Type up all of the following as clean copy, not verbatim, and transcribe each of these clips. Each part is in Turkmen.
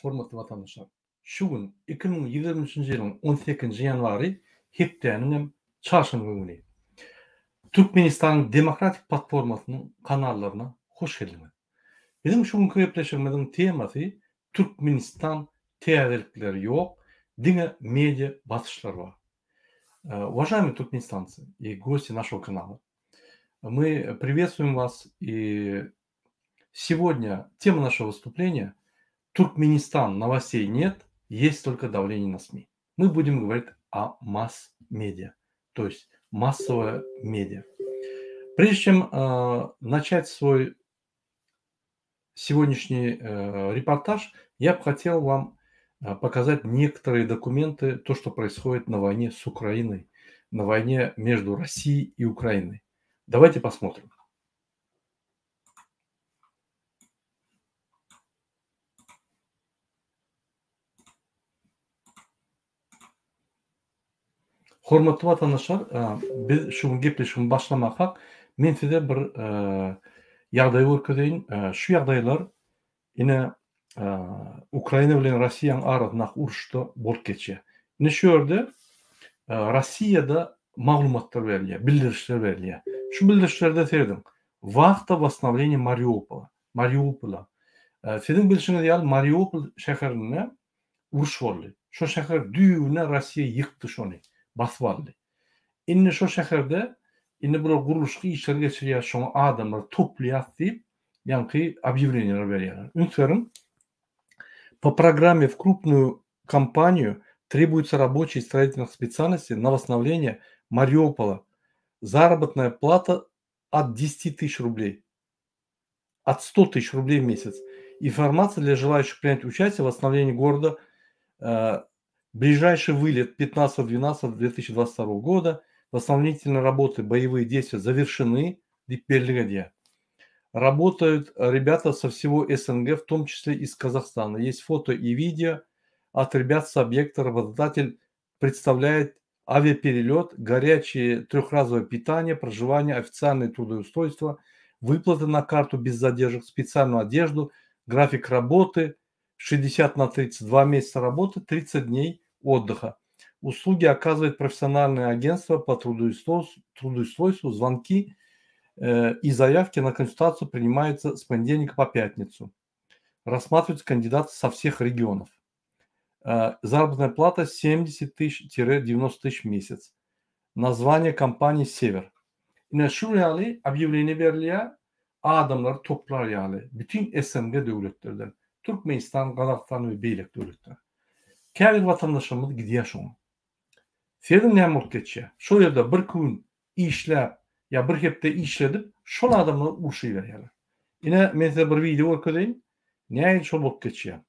Hormatly watandaşlar! Şu gün 2023-nji ýylyň 18-nji ýanwary hepdäniň hem çarşenbe güni. Türkmenistanyň Demokratik platformasynyň kanallaryna hoş geldiňiz. Biziň şu günki gepleşigimiziň temasy Türkmenistan täzelikleri ýok, diňe media basyşlar bar. Уважаемые туркменистанцы и гости нашего канала, мы приветствуем вас и сегодня тема нашего выступления Туркменистан новостей нет, есть только давление на СМИ. Мы будем говорить о масс-медиа, то есть массовое медиа. Прежде чем э, начать свой сегодняшний э, репортаж, я бы хотел вам э, показать некоторые документы, то, что происходит на войне с Украиной, на войне между Россией и Украиной. Давайте посмотрим. Hormatly watandaşlar, biz şu gün gepleşigimizi başlamakak, men size bir ýagdaý görkezeýin. Şu ýagdaýlar ine Ukraina bilen Russiýanyň arasyndaky uruşda bolup geçýär. Ine şu ýerde Russiýada maglumatlar berilýär, bildirişler berilýär. Şu bildirişlerde serediň. Wahta восстановление Mariupola. Mariupola. Siziň bilşiňiz ýaly Mariupol şäherinde uruş boldy. Şo şäher düýbünden Russiýa ýykdy şony, basyp aldy. Indi şo şäherde indi bular gurluşyk işleri geçirýär, şoňa adamlary toplaýas diýip, ýaňky obýawleniýalar berýärler. Üns beriň, Po programme w krupnuyu kompaniýu trebujutsa raboçiý stroitelnych spesialnostey na восстановление Mariupola. Zaработная plata от 10 тысяч рублей. От 100 тысяч рублей в месяц. Информация для желающих принять участие в восстановлении города. Э, ближайший вылет 15.12.2022 года. Восстановительные работы, боевые действия завершены. Работают ребята со всего СНГ, в том числе из Казахстана. Есть фото и видео от ребят с объекта. Работодатель представляет авиаперелет, горячее трехразовое питание, проживание, официальное трудоустройство, выплаты на карту без задержек, специальную одежду, график работы 60 на 32 месяца работы, 30 дней отдыха. Услуги оказывает профессиональное агентство по трудоустройству, звонки э, и заявки на консультацию принимаются с понедельника по пятницу. Рассматриваются кандидаты со всех регионов. Э, заработная плата 70 тысяч-90 тысяч в месяц. Название компании «Север». Ine şu ýaly obýawleniýe berilýär, adamlary toplar ýaly bütin SNG döwletlerden, Türkmenistan, Gazagystan we beýleki döwletler. Käbir watandaşlarymyz gidýär şoňa. Serediň näme bolup geçýär. Şol ýerde bir gün işläp ýa bir hepde işledip şol adamlary urşa iberýärler. Ine men size bir wideo görkezeýin, nähili şol bolup geçýär.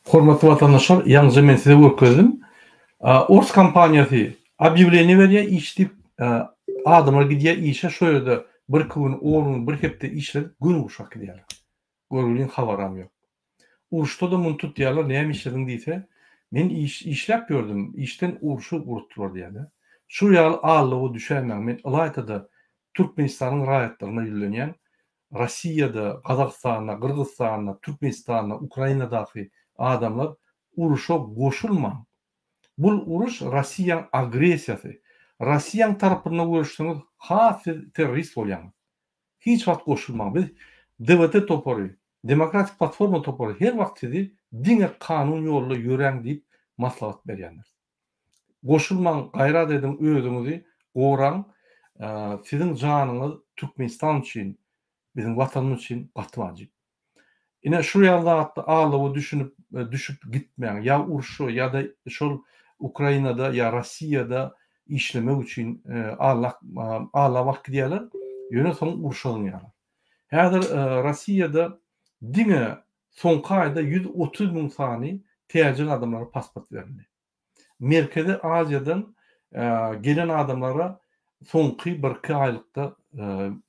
Hormatly watandaşlar, ýaňyja men size görkezdim. Ors kompaniýasy obýawleniýe berýär, iş diýip, adamlar gidýär işe, şo ýerde bir-iki gün, on gün, bir hepde işledip, gün gurşap gidýärler. Görgüliň habaram ýok. Uruşda-da muny tutýarlar, näme işlediň diýse, men iş işläp ýördüm, işden urşy gurutdylar diýýärler. Şu ýaly aldawa düşäýmäň, men ylaýta-da Türkmenistanyň raýatlaryna ýüzlenýän, Rossiýada, Gazagystanda, Gyrgyzystanda, Türkmenistanda, Ukrainadaky adamlar uruşa goşulmaň. Bul uruş Rossiýaň agressiýasy. Rossiýaň tarapynda göreşseňiz has siz terrorist bolýaňyz. Hiç wagt goşulmaň. Biz DWT topary, Demokratik platforma topary her wagt sizi diňe kanun ýolda ýöräň diýip maslahat berýändiris. Goşulmaň gaýrat ediň özüňizi goraň siziň janyňyz Türkmenistan üçin biziň watanymyz üçin gaty wajyp. Ine şu ýaly zatda alawa düşünip düşüp gitmäň ýa urşa ýa-da şol Ukrainada ýa Rossiýada işlemek üçin Allah ala alyp gidýärler ýöne soň urşa zyňýarlar. Häzir Rossiýada diňe soňky aýda 130 müň sany täjik adamlara pasport berildi. Merkezi Aziýadan gelen adamlara soňky birki aýlykda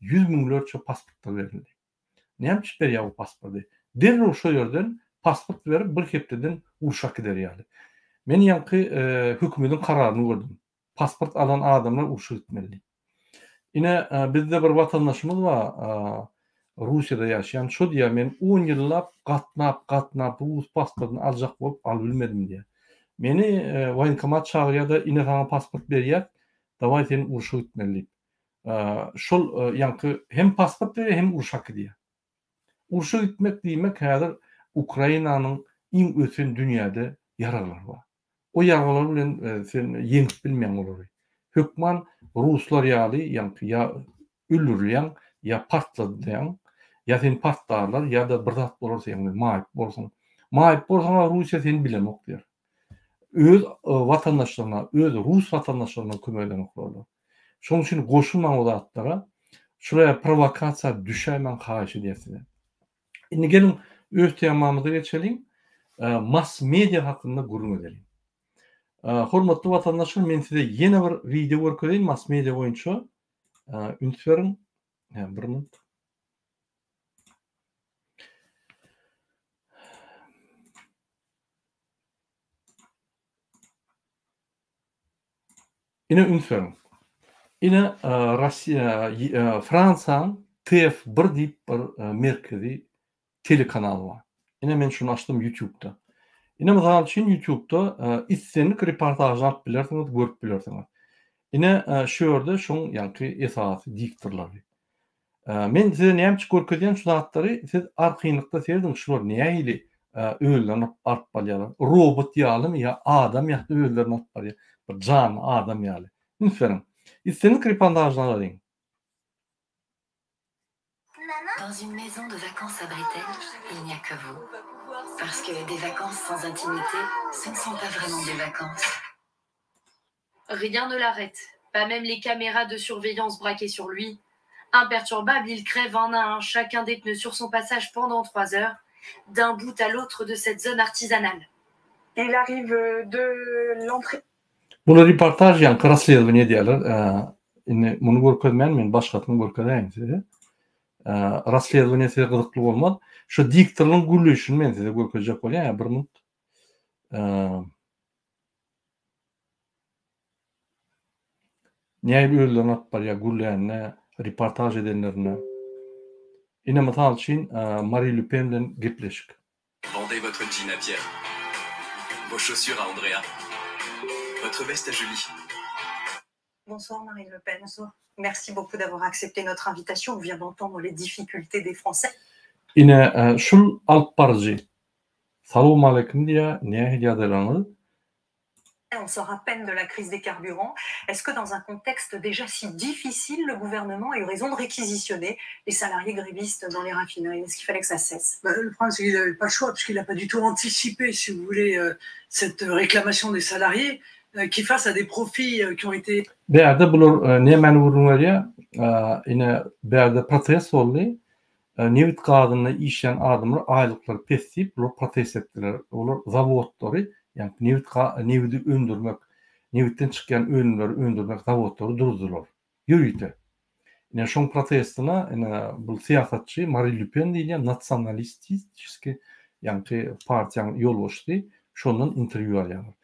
ýüz müňlerçe pasportlar berildi. Näme üçin berýär bu pasporty? Derrew şo ýerden pasport berip bir hepdeden urşa äkider ýaly. Men ýaňky hökümediň kararyny gördüm. Pasport alan adamlar urşa gitmeli diýip. Ine bizde bir watandaşymyz bar Russiýada ýaşaýan şo diýýär men on ýyllap gatnap gatnap rus pasportyny aljak bolup alybilmedim diýýär. Meni woýenkomat çagyrýada ine saňa pasport berýäs dawaý sen urşa gitmeli diýip. Şol ýaňky hem pasport berýär hem urşa äkidýär. Urşa gitmek diýmek häzir Ukrainanyň iň ösen dünýäde ýaraglary bar. O ýaraglar bilen sen ýeňip bilmeýäň olary. Hökman ruslar ýaly ýaňky ýa öldürilýäň, ýa partladylýaň, ýa seni partlarlar, ýa-da bir zat bolar seň bilen, maýyp borsuň. Maýyp bolsaň-a Russiýa seni bilenok diýer. Öz watandaşlaryna, öz rus watandaşlaryna kömek edenoklar olar. Şonuň üçin goşulmaň o zatlara. Şular ýaly prowokasiýa düşäýmäň haýyş edýän size. Indi geliň öz temamyza geçeliň. Mass media hakynda gürrüň edeliň. Hormatly watandaşlar, men size ýene bir wideo görkezeýin mass media boýunça. Üns beriň. Bir minut. Ine üns beriň. Ine Russiýa Fransiýanyň TF bir diýip bir merkezi telekanaly bar. Ine men şuny açdym YouTube-da. Ine mysal üçin YouTube-da islendik reportažyny alyp bilersiňiz, görüp bilersiňiz. Ine şu ýerde şoň ýaňky esasy diktorlary. Men size näme üçin görkezýän şu zatlary siz arkaýynlykda serediň şular nähili özlerini alyp barýarlar. Robot ýalymy ýa adam ýaly özlerini alyp barýar. Bir janly adam ýaly. Üns beriň. Islendik reportažyny alalyň. Dans une maison de vacances à Britel, il n'y a que vous. Parce que des vacances sans intimité, ce ne sont pas vraiment des vacances. Rien ne l'arrête, pas même les caméras de surveillance braquées sur lui. Imperturbable, il crève un à un chacun des pneus sur son passage pendant trois heures, d'un bout à l'autre de cette zone artisanale. Il arrive de l'entrée. Bular reportaž ýaňky rasledowaniýe edýärler. Indi muny görkezmän men başgasyny görkezeýin size. Rasledowaniýe size gyzykly bolmaz. Şu diktorlaryň gürleýşini men size görkezjek bolýan. Bir minut. Nähili özlerini alyp barýar gürlände, reportaž edenlerinde. Ine mysal üçin Mari Le Pen bilen gepleşik. Vendez votre jean à Pierre, vos chaussures à Andrea, votre veste à Julie. Bonsoir Marine Le Pen. Bonsoir. Merci beaucoup d'avoir accepté notre invitation. On vient d'entendre les difficultés des Français. Ine şul alyp baryjy Salowmaleýkim diýýär, nähili ýagdaýlaryňyz? On sort à peine de la crise des carburants. Est-ce que dans un contexte déjà si difficile, le gouvernement a eu raison de réquisitionner les salariés grévistes dans les raffineries? Est-ce qu'il fallait que ça cesse? Bah, le problème, c'est qu'il n'avait pas le choix, puisqu'il n'a pas du tout anticipé, si vous voulez, euh, cette réclamation des salariés euh, qui, face à des profits euh, qui ont été... Bärde bular nämäni gürrüň berýär? Ine, bärde protest boldy. Nebit gazynda işleýän adamlar aýlyklary pes diýip, bular protest etdiler. Olar zawodlary, ýagny nebit nebidi öndürmek, nebitden çykýan önümleri öndürmek zawodlary duruzdylar. Ýörite. Ine şoň protestine ine bul syýasatçy Marin Le Pen diýilýän nasionalistiçeskiý ýaňky partiýaň ýolbaşçysy şondan interwýu alýarlar.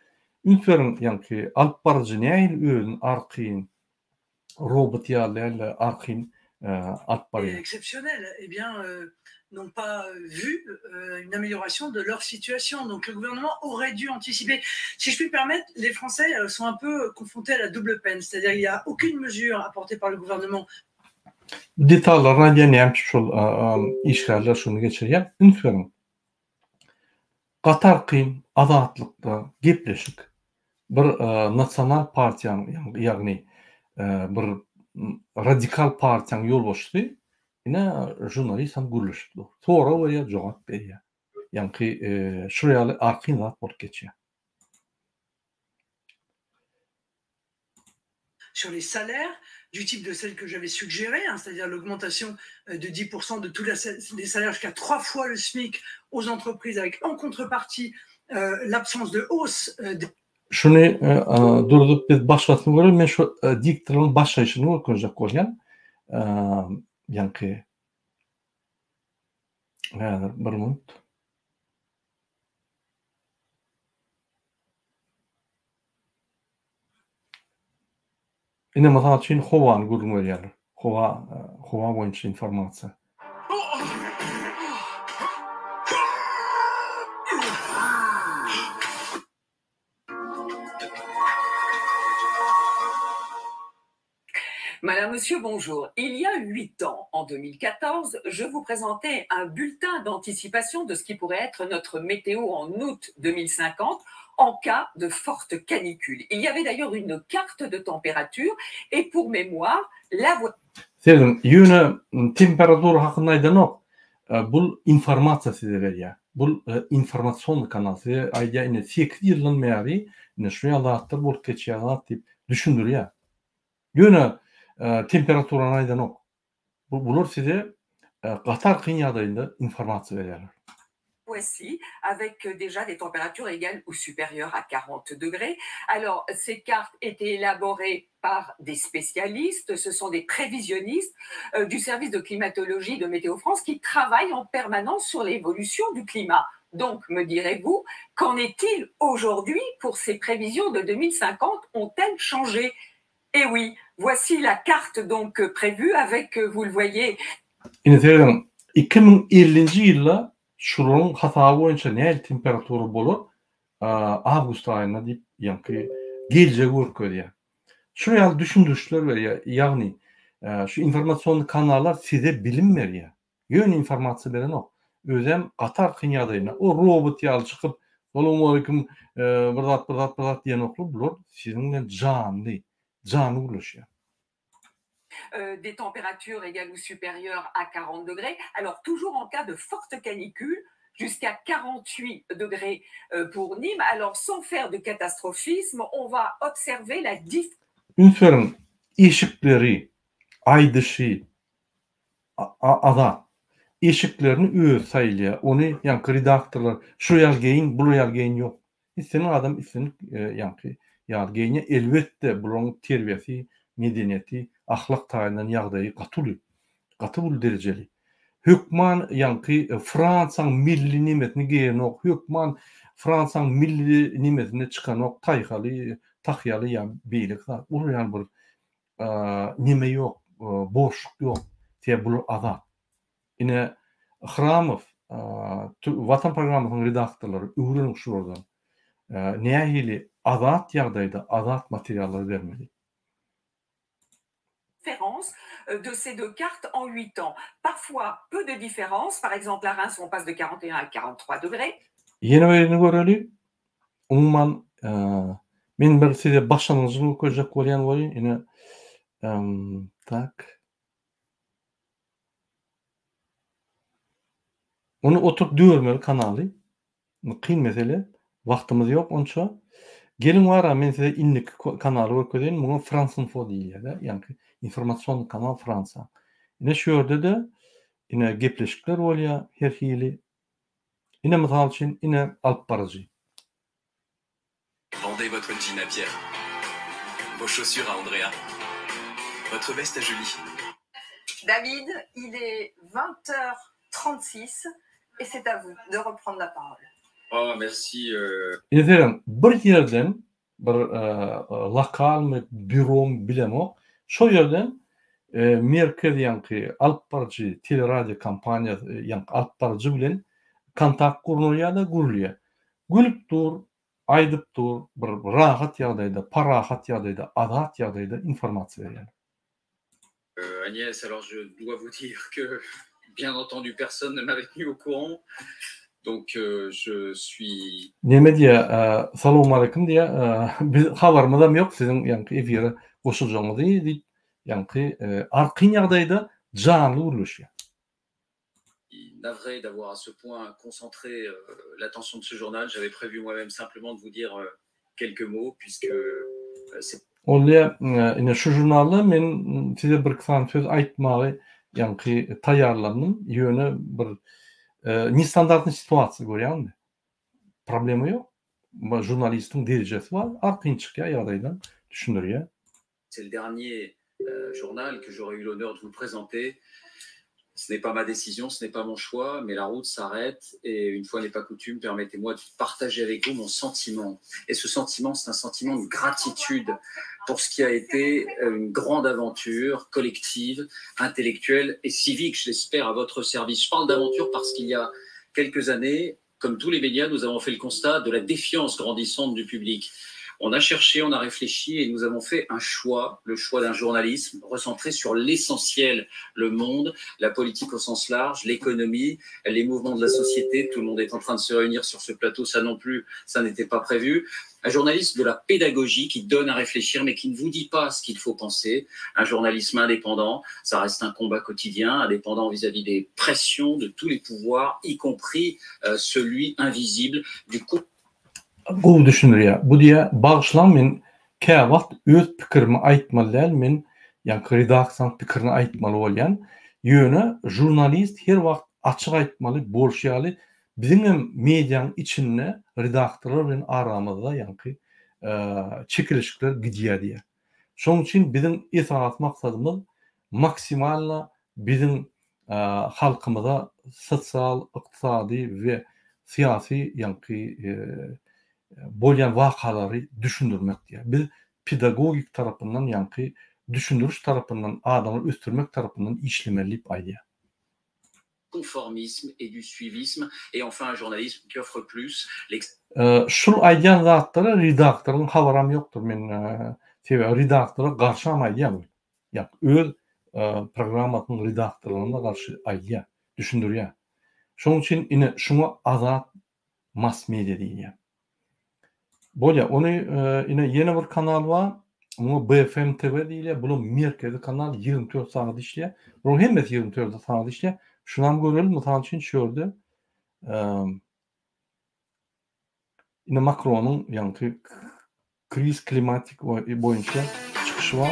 Üns beriň ýaňky alyp baryjy nähili özüni arkaýyn robot ýaly däl-de arkaýyn alyp barýar. Exceptionnel, eh bien, n'ont pas vu une amélioration de leur situation. Donc le gouvernement aurait dû anticiper. Si je puis me permettre, les Français sont un peu confrontés à la double peine, c'est-à-dire il n'y a aucune mesure apportée par le gouvernement. Detallaryny aýdýan näme üçin şol işgärler şuny geçirýär? Üns beriň. Gaty arkaýyn azatlykda gepleşik. Bir nasional partiýanyň, ýagny bir radikal partiýanyň ýolbaşçysy ine žurnalist hem gürleşip dur. Sorag berýär, jogap berýär. Ýaňky şul ýaly arkaýyn zat bolup geçýär. Sur les salaires du type de celle que j'avais suggérée, c'est-à-dire l'augmentation de 10% de tous les salaires jusqu'à trois fois le SMIC aux entreprises avec en contrepartie l'absence de hausse des Şuny durzup biz başgasyny görelim. Men şu diktoryň başlaýşyny görkezjek bolýan. Ýaňky häzir bir minut. Ine mysal üçin howany gürrüň berýärler. Howa howa boýunça informasiýa. Madame, Monsieur, bonjour. Il y a huit ans, en 2014, je vous présentais un bulletin d'anticipation de ce qui pourrait être notre météo en août 2050 en cas de forte canicule. Il y avait d'ailleurs une carte de température et pour mémoire, la voie... Serediň, ýöne temperatura hakynda aýdanok. Bul informasiýa size berýär. Bul informasionnyý kanal size aýdýar, ine sekiz ýyldan bäri ine şu ýaly zatlar bolup geçýär zat diýip düşündirýär. Ýöne temperaturany aýdanok. Bu bular size gaty arkaýyn ýagdaýynda informasiýa berýärler. Voici, avec déjà des températures égales ou supérieures à 40 degrés. Alors, ces cartes étaient élaborées par des spécialistes, ce sont des prévisionnistes du service de climatologie de Météo France qui travaillent en permanence sur l'évolution du climat. Donc, me direz-vous, qu'en est-il aujourd'hui pour ces prévisions de 2050 Ont-elles changé Eh oui, voici la carte donc prévue avec, vous le voyez, Indi serediň, 2050-nji ýylda şularyň hasaby boýunça nähili temperatura bolar, awgust aýynda diýip, ýaňky geljegi görkezýär. Şular ýaly düşündirişler berýär, ýagny şu informasionnyý kanallar size bilim berýär. Ýöne informasiýa berenok. Özem gaty arkaýyn ýagdaýynda. O robot ýaly çykyp, Salowmaleýkim, bir zat, bir zat, bir zat diýenoklar. Bular siziň bilen janly, janly gürleşýär. Des températures égales ou supérieures à 40 degrés. Alors toujours en cas de forte canicule, jusqu'à 48 degrés pour Nîmes. Alors sans faire de catastrophisme, on va observer la dif Üns beriň, eşikleri, aýdyşy, Azat. Eşiklerini özi saýlaýar. Ony ýaňky redaktorlar şu ýaly geýin, bul ýaly geýin ýok. Islendik adam islendik ýaňky ýaly geýinýär. Elbetde bularyň terbiýesi, medeniýeti, ahlak taýyndan ýagdaýy gaty uly. Gaty uly derejeli. Hökman ýaňky Fransiýaň milli nemesini geýenok, hökman Fransiýaň milli nemesinde çykanok, taýhaly, tahýaly ýa beýleki zat. Ol ýaly bir neme ýok, boşluk ýok. Sebäbi bular azat. Ine, Hramow, Watan programmasynyň redaktorlary, öwreniň şulardan. Nähili azat ýagdaýda azat materiallary bermeli. Différence de ces deux cartes en huit ans. Parfois peu de différence, par exemple à Reims on passe de 41 à 43 degrés. Ýene birini göreli. Umuman, men bir size başlangyjyny görkezjek bolýan welin, ine, tak. Ony oturyp dörmeli kanaly. Kyn mesele. Wagtymyz ýok onça. Geliň wara men size indiki kanaly görkezeýin. Muňa France Info diýilýär-de, ýaňky informasion kanal Fransiýa. Ine şu ýerde-de ine gepleşikler bolýar her hili. Ine mysal üçin ine alyp baryjy. Vendez votre jean à Pierre, vos chaussures à Andrea, votre veste à Julie. David, il est 20 heures 36 et c'est à vous de reprendre la parole. Oh merci. Ine serediň, bir ýerden bir lokalmy, býuromy bilemok, şol ýerden merkez ýaňky alyp baryjy teleradio kompaniýasy ýaňky alyp baryjy bilen kontakt gurnalýar-da gurulýar. Gülüp dur, aýdyp dur, bir rahat ýagdaýda, parahat ýagdaýda, azat ýagdaýda informasiýa berýär. Agnès, alors je dois vous dire que bien entendu personne ne m'avait tenu au courant. Donc je suis. Neme diýýär, Salowmaleýkim diýýär, biz habarymyzam ýok siziň ýaňky efire goşuljagyňyzy diýip, ýaňky arkaýyn ýagdaýda janly gürleşýär. Navré d'avoir à ce point concentré l'attention de ce journal, j'avais prévu moi-même simplement de vous dire quelques mots puisque c'est. Ol diýýär, ine şu žurnalda men size birki sany söz aýtmagy ýaňky taýýarlandym, ýöne bir nestandartnyý situasiýa görýäňmi? Problema ýok. Žurnalistiň derejesi bar, arkaýyn çykýar ýagdaýdan, düşündirýär. C'est le dernier journal que j'aurai eu l'honneur de vous présenter. Ce n'est pas ma décision, ce n'est pas mon choix, mais la route s'arrête et une fois n'est pas coutume, permettez-moi de partager avec vous mon sentiment. Et ce sentiment, c'est un sentiment de gratitude pour ce qui a été une grande aventure collective, intellectuelle et civique, je l'espère, à votre service. Je parle d'aventure parce qu'il y a quelques années, comme tous les médias, nous avons fait le constat de la défiance grandissante du public. On a cherché, on a réfléchi et nous avons fait un choix, le choix d'un journalisme recentré sur l'essentiel, le monde, la politique au sens large, l'économie, les mouvements de la société. Tout le monde est en train de se réunir sur ce plateau, ça non plus, ça n'était pas prévu. Un journalisme de la pédagogie qui donne à réfléchir mais qui ne vous dit pas ce qu'il faut penser. Un journalisme indépendant, ça reste un combat quotidien, indépendant vis-à-vis des pressions de tous les pouvoirs, y compris celui invisible du coup. Gowy düşündirýär. Bu diýýär, bagyşlaň men käwagt öz pikirimi aýtmaly däl, men ýaňky redaksiýanyň pikirini aýtmaly bolýan. Ýöne žurnalist her wagt açyk aýtmaly, bolşy ýaly biziňem mediaň içinde redaktorlar bilen aramyzda ýaňky çekeleşikler gidýär diýýär. Şonuň üçin biziň esasy maksadymyz maksimalno biziň halkymyza sosial, ykdysady we syýasy ýaňky bolýan wakalary düşündirmek diýýär. Biz pedagogik tarapyndan ýaňky düşündiriş tarapyndan adamlary ösdürmek tarapyndan işlemeli diýip aýdýar. Conformisme et du suivisme et enfin un journalisme qui offre plus l'ex. Şul aýdýan zatlara redaktoryň habaram ýokdur men sebäbi redaktora garşam aýdýan ol. Ýa öz programmasynyň redaktorlaryna garşy aýdýar, düşündirýär. Şonuň üçin ine şuňa azat mass media diýilýär. Bolýar, ony ine ýene bir kanal bar, muňa BFM TV diýilýär, bulam merkezi kanal, 24 sagat işleýär. Bularyň hemmesi 24 sagat işleýär. Şunam görelim, mysal üçin şu ýerde ine Makronyň ýaňky Kriz klimatik boýunça çykyşy bar.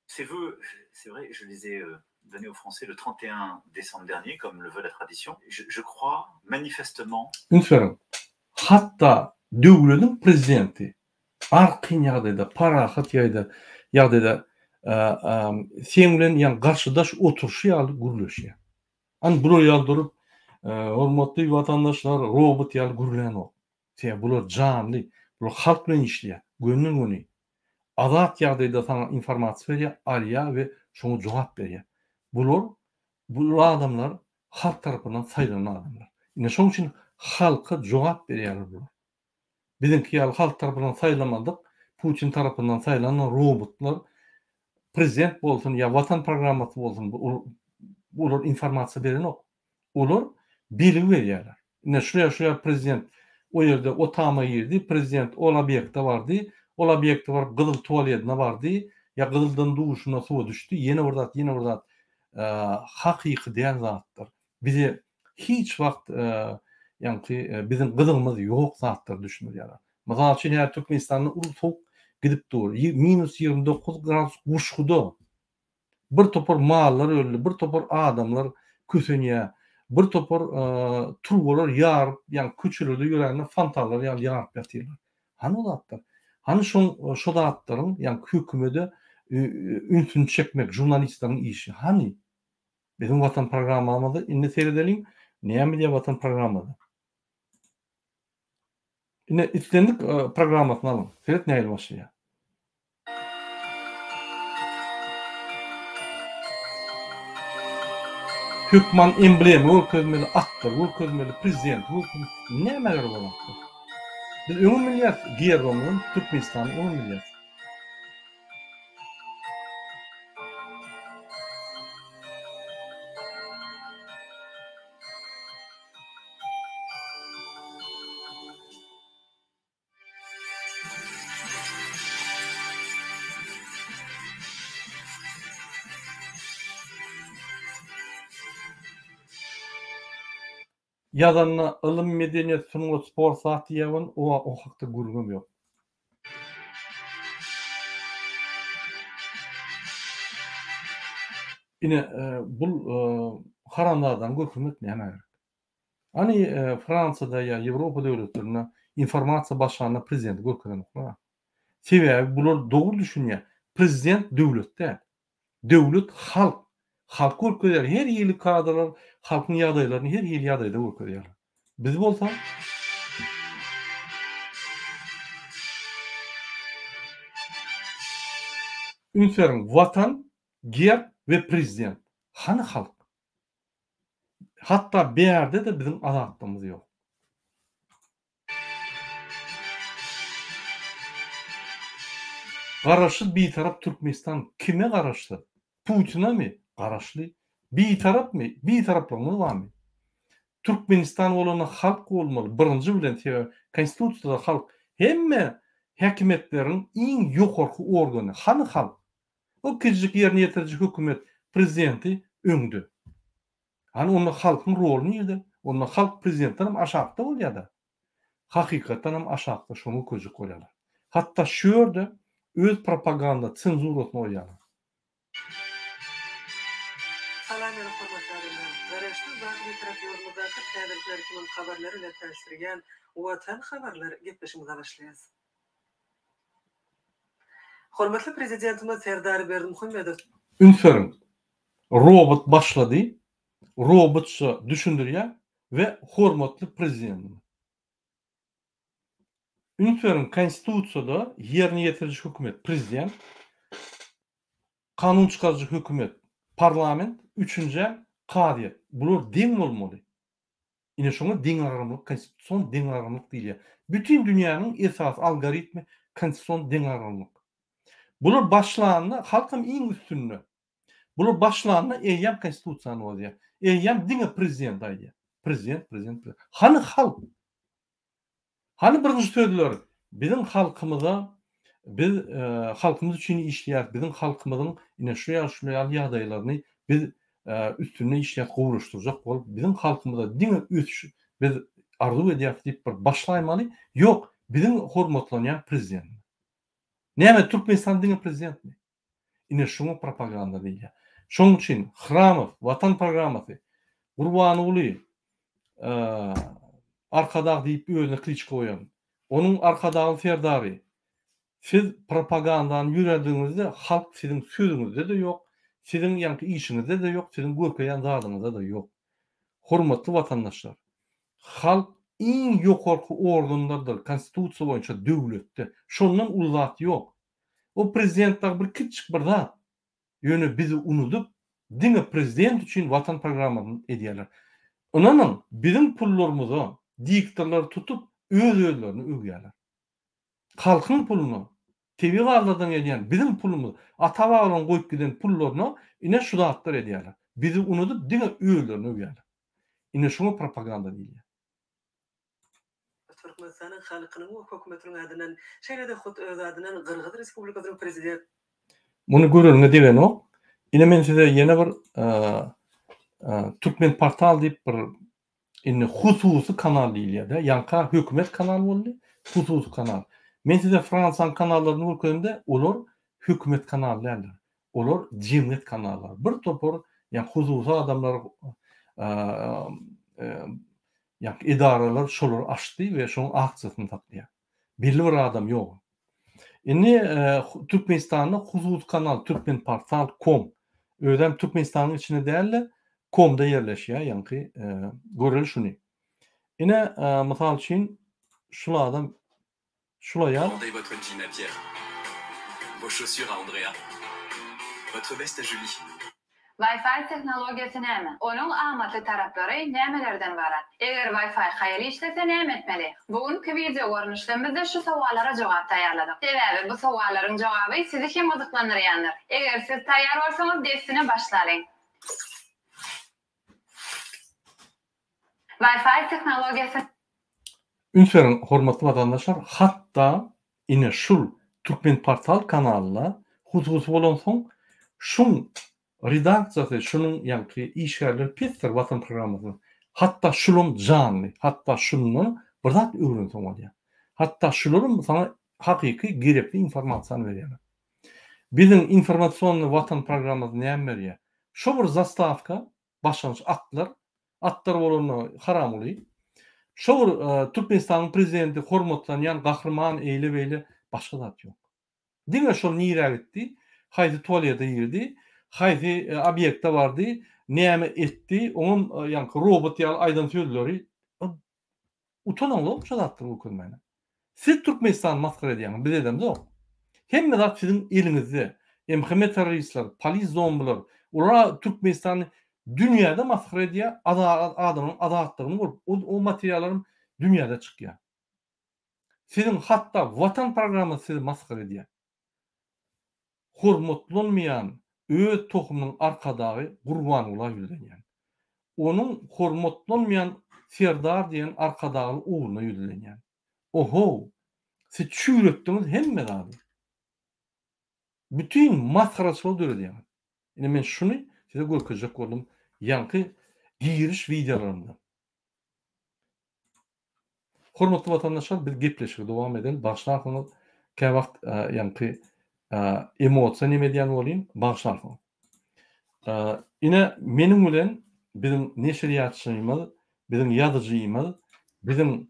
Ces vœux, c'est vrai, je les ai donnés aux Français le 31 décembre dernier, comme le veut la tradition. Je, je crois manifestement. Üns beriň, hatda döwlediň prezidenti arkaýyn ýagdaýda, parahat ýagdaýda, ýagdaýda seň bilen ýa garşydaş oturyşy ýaly gürleşýär. Hany bular ýaly durup, hormatly watandaşlar, robot ýaly gürlänok. Sebäbi bular janly, bular halk bilen işleýär, gönden-göni. Azat ýagdaýda saňa informasiýa berýär, alýar we şoňa jogap berýär. Bular, bu adamlar halk tarapyndan saýlanan adamlar. Ine şonuň üçin halka jogap berýärler bular. Biziňki ýaly halk tarapyndan saýlamadyk, Putin tarapyndan saýlanan robotlar prezident bolsun ýa Watan programmasy bolsun olar informasiýa berenok. Olar belgi berýärler. Ine şuýa şuýa prezident o ýerde o tama girdi, prezident ol obýekte bardy, ol obýekte baryp gyzyl tualedine bardy, ýa gyzyldan duşuna suwa düşdi, ýene bir zat, ýene bir zat hakyky däl zatlar. Bize hiç wagt ýaňky biziň gyzygymyz ýok zatlar düşündirýärler. Mysal üçin häzir Türkmenistanda uly sowuk gidip dur. Minus 29 gradus Guşguda. Bir topar mallar öldi, bir topar adamlar kösenýär. Bir topar turbalar ýaryp, ýagny köçelerde ýörände fontanlar ýaly ýaryp ýatyrlar. Hany o zatlar? Hany şoň şo zatlaryň, ýagny hökümede ünsüni çekmek žurnalistleriň işi? Hany? Biziň Watan programmamyzy indi seredeliň. Näme diýýär Watan programmada? Ine islendik programmasyny alyň. Seret nähili başlaýar. Hökman emblema görkezmeli, atlary görkezmeli, prezidenti görkezmeli. Nämä gerek ol zatlar? Biz öňem bilýäris, gerbamyzam Türkmenistany öňem bilýäris. Ýazanda ylym, medeniýet, sungat, sport zat diýýär welin o o hakda gürrüňem ýok. Ine bul haramzadany görkezmek nämä gerek? Hany Fransiýada ýa Ýewropa döwletlerinde informasiýa başlanda prezidenti görkezenoklar. Sebäbi bular dogry düşünýär. Prezident döwlet däl. Döwlet halk. Halk görkezýär. Her hili kadrlar halkyň ýagdaýlaryny her hili ýagdaýda görkezýärler. Biz bolsa Üns beriň, Watan, gerb we prezident. Hany halk? Hatda bärde-de biziň azatlygymyz ýok. Garaşsyz Bitarap Türkmenistan kime garaşsyz? Putinemi? Garaşly. Bitarapmy? Bitaraplygymyz barmy? Türkmenistan bolanda halk bolmaly birinji bilen sebäbi konstitusiýada halk hemme häkimiýetleriň iň ýokarky organy hany halk? O kiçijik ýerine ýetiriji hökümet prezidenti öňde. Hany onda halkyň roly nirde? Onda halk prezidentden hem aşakda bolýada. Hakykatdan hem aşakda şoňa köjek bolýarlar. Hatda şu ýerde öz propaganda senzurasyny goýýarlar. Salam meniň hormatly adamlar! Garaşsyz baky Bitarap ýurdumyzdaky täzelikler kimin habarlar bilen tanyşdyrýan Watan habarlar gepleşigimize başlaýas. Hormatly Prezidentimiz Serdar Berdimuhamedow. Üns beriň, robot başlady, robotça düşündirýär we hormatly Prezidentimiz. Üns beriň, Konstitusiýada ýerine ýetiriji hökümet, Prezident, kanun çykaryjy hökümet, parlament, üçünjem, kazyýet. Bular deň bolmaly. Ine şoňa deňagramlyk, konstitusion deňagramlyk diýilýär. Bütin dünýäniň esasy algoritmi konstitusion deňagramlyk. Bular başlanda halkam iň üstünde. Bular başlanda eýýäm konstitusiýany bozýar. Eýýäm diňe prezident aýdýar. Prezident, prezident, prezident. Hany halk? Hany birinji sözler biziň halkymyza biz halkymyz üçin işleýäris, biziň halkymyzyň ine şu ýaly şu ýaly ýagdaýlaryny biz üstünde işleýäris gowulaşdyrjak bolup biziň halkymyza diňe ösüş biz arzuw edýäris diýip bir başlaýmaly ýok biziň hormatlanýan prezidentimiz. Näme Türkmenistan diňe prezidentmi? Ine şuňa propaganda diýilýär. Şonuň üçin Hramow, Watan programmasy, Gurbanguly, Arkadag diýip özüne kliçka goýan, onuň Arkadagly Serdary, siz propagandany ýörediňizde halk siziň sözüňizde-de ýok, siziň ýaňky işiňizde-de ýok, siziň görkezýän zadyňyzda-da ýok. Hormatly watandaşlar, halk iň ýokarky organlardyr konstitusiýa boýunça döwletde. Şondan uly zat ýok. O prezident dagy bir kiçjik bir zat. Ýöne bizi unudyp, diňe prezident üçin watan programmasyny edýärler. Ynanyň, biziň pullarymyza diktorlary tutup öz-özlerini öwýärler. Halkyň puluna, tebigy gazlardan gelýän biziň pulumyz, ata-babalaryň goýup giden pullaryna ine şu zatlar edýärler. Bizi unudyp diňe özlerini öwýärler. Ine şuňa propaganda diýilýär. Türkmenistanyň halkynyň we Hökümetiniň adyndan, şeýle-de hut öz adyndan Gyrgyz Respublikasynyň Prezidenti. Muny göreniňe degenok. Ine men size ýene bir Türkmenportal diýip bir indi hususy kanal diýilýär-de. Ýaňka hökümet kanaly boldy, hususy kanal. Men size Fransiýanyň kanallaryny görkezemde, olar hökümet kanaly däldir. Olar jemgyýet kanallary. Bir topar ýa hususy adamlar Ýa edaralar şolary açdy we şoň aksiýasyny saklaýar. Belli bir adam ýok. Indi Türkmenistanda hususy kanal Türkmenportal kom. Özem Türkmenistanyň içinde däl-de komda ýerleşýär, ýaňky göreli şuny. Ine, mysal üçin şul adam Şul aýal. Rendez votre jean à Pierre. Vos chaussures à Andrea. Votre veste à Julie. Wi-Fi tehnologiýasy näme? Onuň amatly taraplary nämelerden ybarat? Eger Wi-Fi haýal işlese näme etmeli? Bu günki wideo görnüşde bizde şu sowallara jogap taýýarladyk. Sebäbi bu sowallaryň jogaby sizi hem gyzyklandyrýandyr. Eger siz taýýar bolsaňyz dessine başlalyň. Wi-Fi tehnologiýasy. Üns beriň hormatly watandaşlar hatda ine şul Türkmenportal kanalynda hususy bolansoň şuň redaksiýasy şunuň ýaňky işgärleri pesdir watan programmasynyň. Hatda şulam janly, hatda şundan bir zat öwrenseň bolýar. Hatda şularam saňa hakyky gerekli informasiýany berýärler. Biziň informasionnyý watan programmasy näme berýär? Şo bir zastawka, başlangyç atlar, atlar bolanda Haramguly. Şo bir Türkmenistanyň prezidenti hormatlanýan gahryman eýle-beýle başga zat ýok. Diňe şol nirä gitdi, haýsy tualete girdi, haýsy obýekte bardy, näme etdi, oňam ýaňky robot ýaly aýdan sözleri utanaňzok şo zatlary görkezmäne. Siz Türkmenistany masgara edýäňiz, biz edemzok. Hemme zat siziň eliňizde. MHM terroristler, polis zombiler, olar Türkmenistany dünýäde masgara edýär, adamlaryň azatlygyny bolup, o materiallaram dünýäde çykýar. Siziň hatda Watan programmasy sizi masgara edýär. Hormatlanmaýan öz tohumynyň arkadagy Gurbangula ýüzlenýän. Onuň hormatlanmaýan Serdar diýen arkadagly ogluna ýüzlenýän. Ohow! Siz çüýretdiňiz hemme zady. Bütin masgaraçylygy döredýäňiz. Ine men şuny size görkezjek boldum ýaňky giriş wideolarymda. Hormatly watandaşlar biz gepleşigi dowam edeli bagyşlarsyňyz käwagt ýaňky emosiýa neme edýän bolýyn bagyşlarsyňyz. Ine meniň bilen biziň neşirýatçymyz, biziň ýazyjymyz, biziň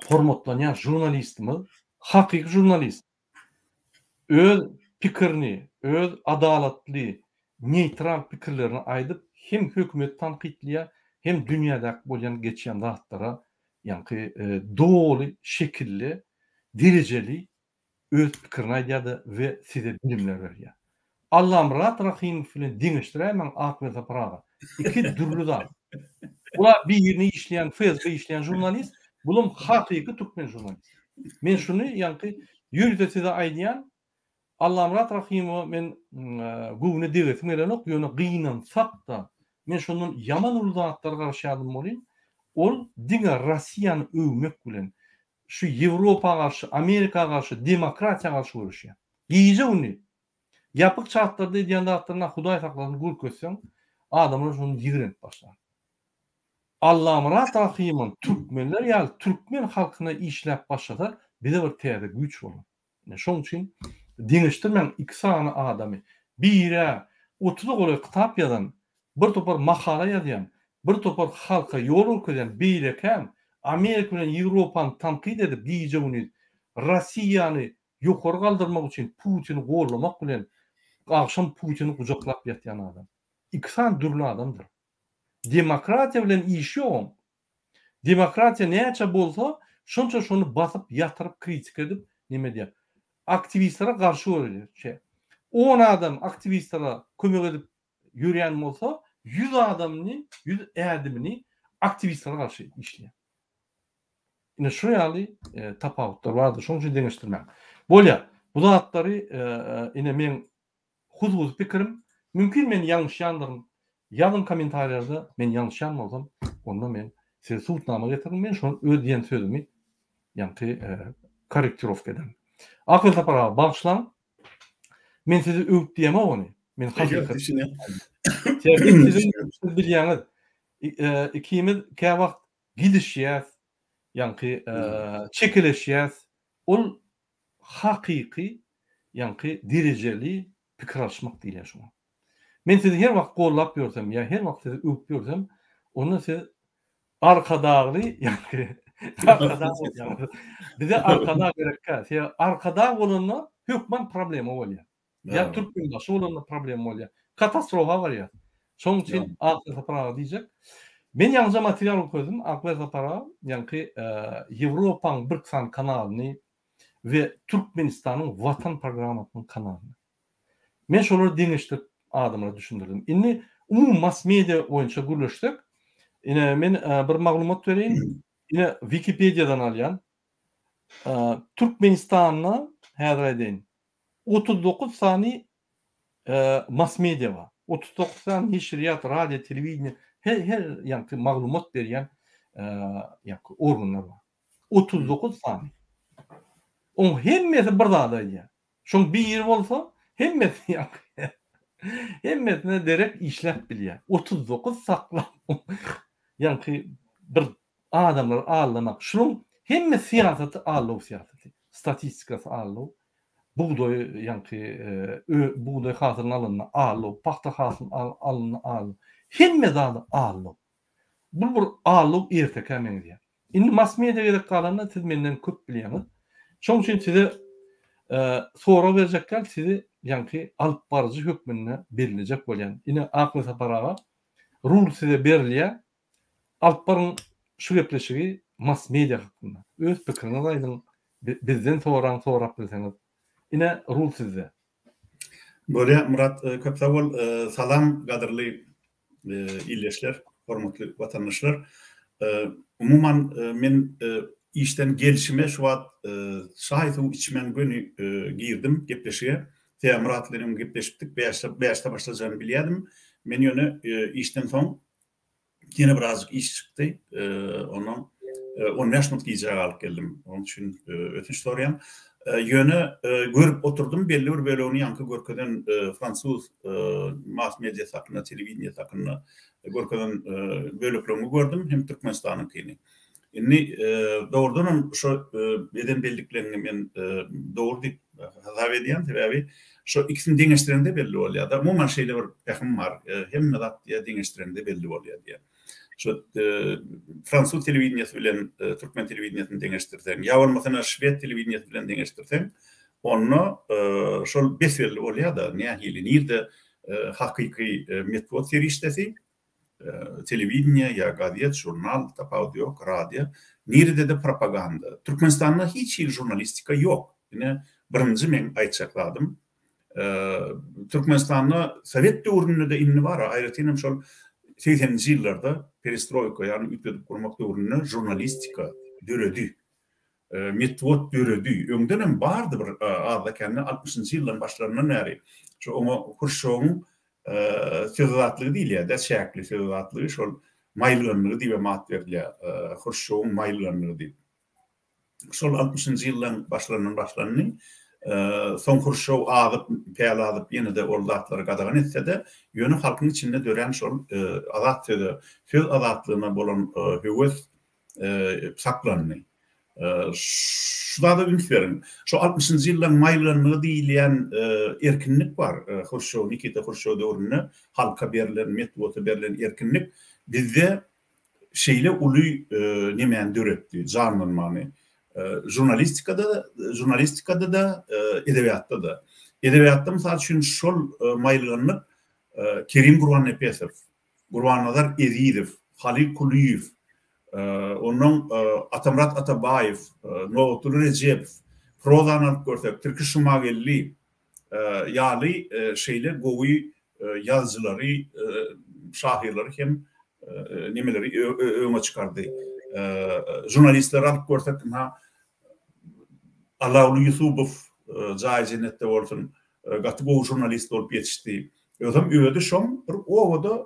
hormatlanýan žurnalistimiz, hakyky žurnalist Öz pikirini, öz adalatly, neýtral pikirlerini aýdyp, hem hökümeti tankytlaýar, hem dünýädäki bolýan geçýän zatlara ýaňky doly şekilde, derejeli öz pikirini aýdýar-da we size bilimler berýär. Allamyrat Rahymow bilen deňeşdiräýmäň Ak Welsapar aga. Iki dürli zat. Bular birini işleýän FSB işleýän žurnalist, bulam hakyky türkmen žurnalist. Men şuny ýaňky ýörite size aýdýan, Allamyrat Rahymowa men göwne degesim gelenok, ýöne gynansak-da, men şondan ýaman uly zatlar garaşýardym welin, ol diňe Rossiýany öwmek bilen, şu Ýewropa garşy, Amerika garşy, demokratiýa garşy göreşýär. Gije-gündiz. Ýapyk çatlarda edýän zatlaryna Hudaý saklasyn görkezseň, adamlar şony ýigrenip başlar. Allamyrat Rahymam türkmenler ýaly türkmen halkyna işläp başlasa bize bir täze güýç bolar. Ine şoň üçin deňeşdirmäň iki sany adamy. Birä otuza golaý kitap ýazan, bir topar makala ýazýan, bir topar halka ýol görkezýän beýlekäm Amerika bilen Ýewropany tankyt edip gije-gündiz Rossiýany ýokary galdyrmak üçin Putini gollamak bilen agşam Putini gujaklap ýatýan adam. Iki sany dürli adamdyr. Demokratiýa bilen işi ýok oň. Demokratiýa näçe bolsa, şonça şony basyp ýatyryp kritika edip neme edýär. Aktiwistlere garşy görülýär. On adam aktiwistlere kömek edip ýörýän bolsa, 100 adamyny, 100 ädimini aktiwistlere garşy işleýär. Ine şu ýaly tapawutlar bardyr. Şonuň üçin deňeşdirmäň. Bolýar. Bu zatlary ine meň hususy pikirim. Mümkin men ýalňyşýandyryn. Ýazyň kommentariýada men ýalňyşýan bolsam, onda men size subutnama getiriň. Men şony öz diýen sözümi ýaňky korrektirowka ederin. Akyl Sapar aga bagyşlaň. Men sizi öwüp diýemok ony. Men hakykat. Sebäbi siziň siz bilýäňiz, ikimiz käwagt gidişýäs, ýaňky çekeleşýäs. Ol hakyky ýaňky derejeli pikir alyşmak diýilýär şuňa. Men sizi her wagt gollap ýörsem ýa her wagt sizi öwüp ýörsem, onda siz Arkadagly ýaňky Arkadag bolýaňyz. Bize Arkadag gerekkä. Sebäbi Arkadag bolanda hökman problema bolýar. Ýa Türkmenbaşy bolanda problema bolýar. Katastrofa barýar. Şonuň üçin Akberdi Sapar aga diýjek. Men ýaňyja material okadym. Akberdi Sapar aga ýaňky Ýewropaň bir sany kanalyny we Türkmenistanyň Watan programmasynyň kanalyny. Men şolary deňeşdirip adamlara düşündirdim. Indi umumy mass media boýunça gürleşsek, ine men bir maglumat bereýin. Ine Wikipediýadan alýan. Türkmenistanda häzir aýdaýyn. 39 sany mass media bar. 39 sany neşirýat, radio, telewideniýe, her her ýaňky maglumat berýän ýaňky organlar bar. 39 sany. Oň hemmesi bir zady aýdýar. Şoň biri bolsa hemmesi ýaňky hemmesine derek işläp bilýär. 39 saklap. ýaňky bir adamlary aldamak. Şunuň hemme syýasaty aldaw syýasaty. Statistikasy aldaw. Bugdaý ýaňky bugdaý hasylyny alanda aldaw, pagta hasylyny alanda aldaw. Hemme zady aldaw. Bu bir aldaw ertekä meňzeýär. Indi mass media gezek galanda siz menden köp bilýäňiz. Şonuň üçin size sorag berjek däl, sizi ýaňky alyp baryjy hökmünde bellejek bolýan. Ine Akmesapar aga, rul size berilýär. Alyp baryň şu gepleşigi mass media hakynda. Öz pikiriňizi aýdyň, bizden soraň sorap bilseňiz. Ine rul sizde. Bolýa Myrat köp sag bol. Salam gadyrly ildeşler, hormatly watandaşlar! Umuman, men işden gelşime şu wagt çaý-suw içmän göni girdim gepleşige. Sebäbi Myrat bilen öň gepleşipdik, bäşde başlajagyny bilýärdim. Men ýöne işden soň Ýene birazjyk iş çykdy. Ondan 15 minut gijä galyp geldim. Onuň üçin ötünç soraýan. Ýöne görüp oturdym, belli bir bölegini ýaňky görkezen fransuz mass mediasy hakynda, telewideniýesi hakynda görkezen bölekleriňi gördüm, hem Türkmenistanyňkyny. Indi dogrudan hem şo eden bellikleriňi men dogry diýip hasap edýän, sebäbi şo ikisini deňeşdireňde belli bolýar-da. Umuman şeýle bir pähim bar, hemme zat diýýär deňeşdireňde belli bolýar diýýär. Şo fransuz telewideniýesi bilen türkmen telewideniýesini deňeşdirseň, ýa bolmasa şwed telewideniýesi bilen deňeşdirseň, onda şol bes-belli bolýar-da, nähili, nirde hakyky metbugat serişdesi, telewideniýe ýa gazet, žurnal, tapawudy ýok, radio, niredede propaganda. Türkmenistanda hiç hili žurnalistika ýok. Ine, birinji meň aýtjak zadym. Türkmenistanda sowet döwründe-de indi bar, aýratynam şol segseninji ýyllarda perestroýka, ýagny üýtgedip gurmak döwründe žurnalistika döredi. Metbugat döredi. Öňdenem bardy bir azda-kände altmyşynjy ýyllaryň başlaryndan bäri. Şo oňa Hruşýowyň söz azatlygy diýilýär-dä, çäkli söz azatlygy, şol maýylganlygy diýibem at berilýär, Hruşýowyň maýylganlygy diýip. Şol altmyşynjy ýyllaryň başlaryndan başlandy. Soň Hruşýow azyp, päli azyp ýene-de ol zatlary gadagan etse-de, ýöne halkyň içinde dörän şol azat söze, söz azatlygyna bolan höwes saklandy. Şu zada üns beriň. Şu altmyşynjy ýyllaryň maýylganlygy diýilýän erkinlik bar. Hruşýow, Nikita Hruşýow döwründe halka berlen, metbugata berlen erkinlik bizde şeýle uly nemäni döretdi, janlanmany. Žurnalistikada-da, žurnalistikada-da, edebiýatda-da. Edebiýatda mysal üçin şol maýylganlyk Kerim Gurbannepesow, Gurbannazar Ezizow, Halyl Kulyýew, onnoň Atamyrat Atabaýew, Nobatguly Rejepow, prozany alyp görsek, Tirkiş Jumageldi ýaly şeýle gowy ýazyjylary, şahyrlary hem nemeleri öňe çykardy. Žurnalistleri alyp görsek, ynha, Allaguly Ýusubow jaýy jennetde bolsun, gaty gowy žurnalist bolup ýetişdi. Özem özi şoň bir obada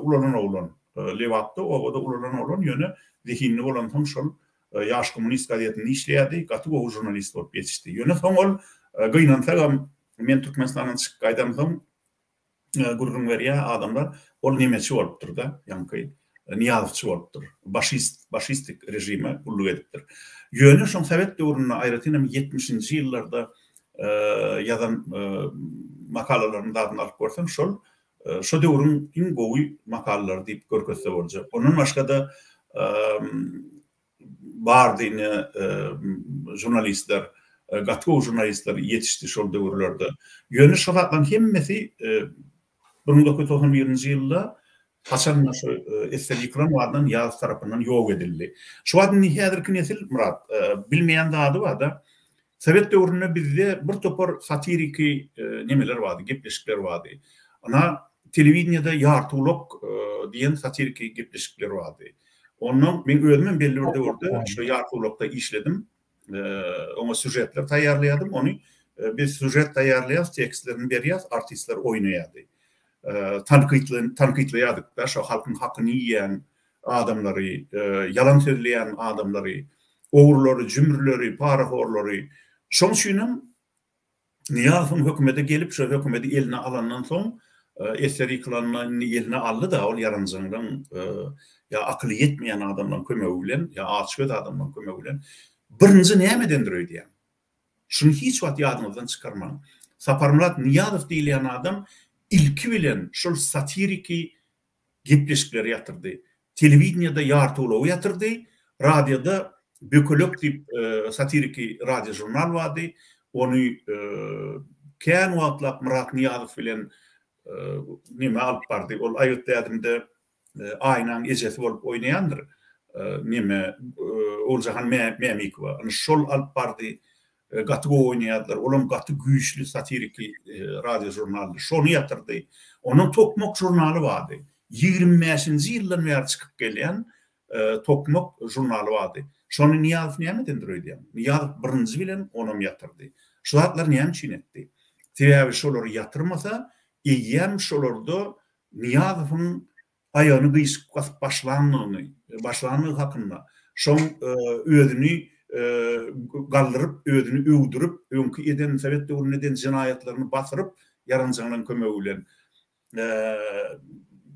ulalan oglan. Lebapda obada ulalan oglan, ýöne zehinli bolansoň şol Ýaş kommunist gazetinde işleýärdi, gaty gowy žurnalist bolup ýetişdi. Ýöne soň ol gynansagam men Türkmenistandan çykyp gaýdamsoň gürrüň berýär adamlar, ol nemeçi bolupdyr-da, ýaňky Nyýazowçy bolupdyr, başist, başistik režime gulluk edipdir. Ýöne şoň sowet döwründe, aýratynam ýetmişinji ýyllarda ýazan makalalaryny zadyny alyp görseň, şol şo döwrüň iň gowy makalalary diýip görkezse boljak. Ondan başga-da bardy ine žurnalistler, gaty gowy žurnalistler ýetişdi şol döwürlerde. Ýöne şo zatlaryň hemmesi 1991-nji ýylda haçanda şu SSR ýykylan wagtdan Nyýazow tarapyndan ýok edildi. Şu wagt indi häzirki nesil Myrat bilmeýän zady bar-da. Sowet döwründe bizde bir topar satiriki nemeler bardy, gepleşikler bardy. Ynha, telewideniýede Ýartygulak diýen satiriki gepleşikler bardy. Ondan men özümem belli bir döwürde şu Ýartygulakda işledim. Oňa sýužetler taýýarlaýardym. Ony biz sýužet taýýarlaýarys, tekstlerini berýäris, artistler oýnaýardy. Tankytlaýardyk-da, şo halkyň hakyny iýýän adamlary, ýalan sözleýän adamlary, ogrulary, jümrüleri, parahorlary. Şoň üçinem Nyýazowyň hökümete gelip, şo hökümeti eline alandan soň. Esser ýykylanda indi eline aldy-da ol ýaranjaňlaň ýa akyly ýetmeýän adamlaň kömegi bilen, ýa açgöz adamlaň kömegi bilen. Birinji näme edendir öýdýäň? Şuny hiç wagt ýadyňyzdan çykarmaň. Saparmyrat Nyýazow diýilýän adam ilki bilen şol satiriki gepleşikleri ýatyrdy. Telewideniýede Ýartygulagy ýatyrdy, radioda Bökelek diýip satiriki radiožurnal bardy. Ony kän wagtlap Myrat Nyýazow bilen neme alyp bardy. Ol Aýgytly ädimde Aýnaň ejesi bolup oýnaýandyr. Neme Oguljahan Mämikowa. Ine şol alyp bardy. Gaty gowy oýnaýardylar. Olam gaty güýçli satiriki radio žurnaldy. Şony ýatyrdy. Onuň Tokmak žurnaly bardy. 25-nji ýyldan bäri çykyp gelýän Tokmak žurnaly bardy. Şony Nyýazow näme edendir öýdýäň? Nyýazow birinji bilen onam ýatyrdy. Şu zatlary näme üçin etdi? Sebäbi şolary ýatyrmasa, eýýäm şolarda Nyýazowyň aýagyny gyşyk basyp başlandygyny, başlandygy hakynda, şoň özüni galdyryp, özüni öwdürip, öňki eden, sowet döwründe eden jenaýatlaryny basyryp, ýaranjaňlaryň kömegi bilen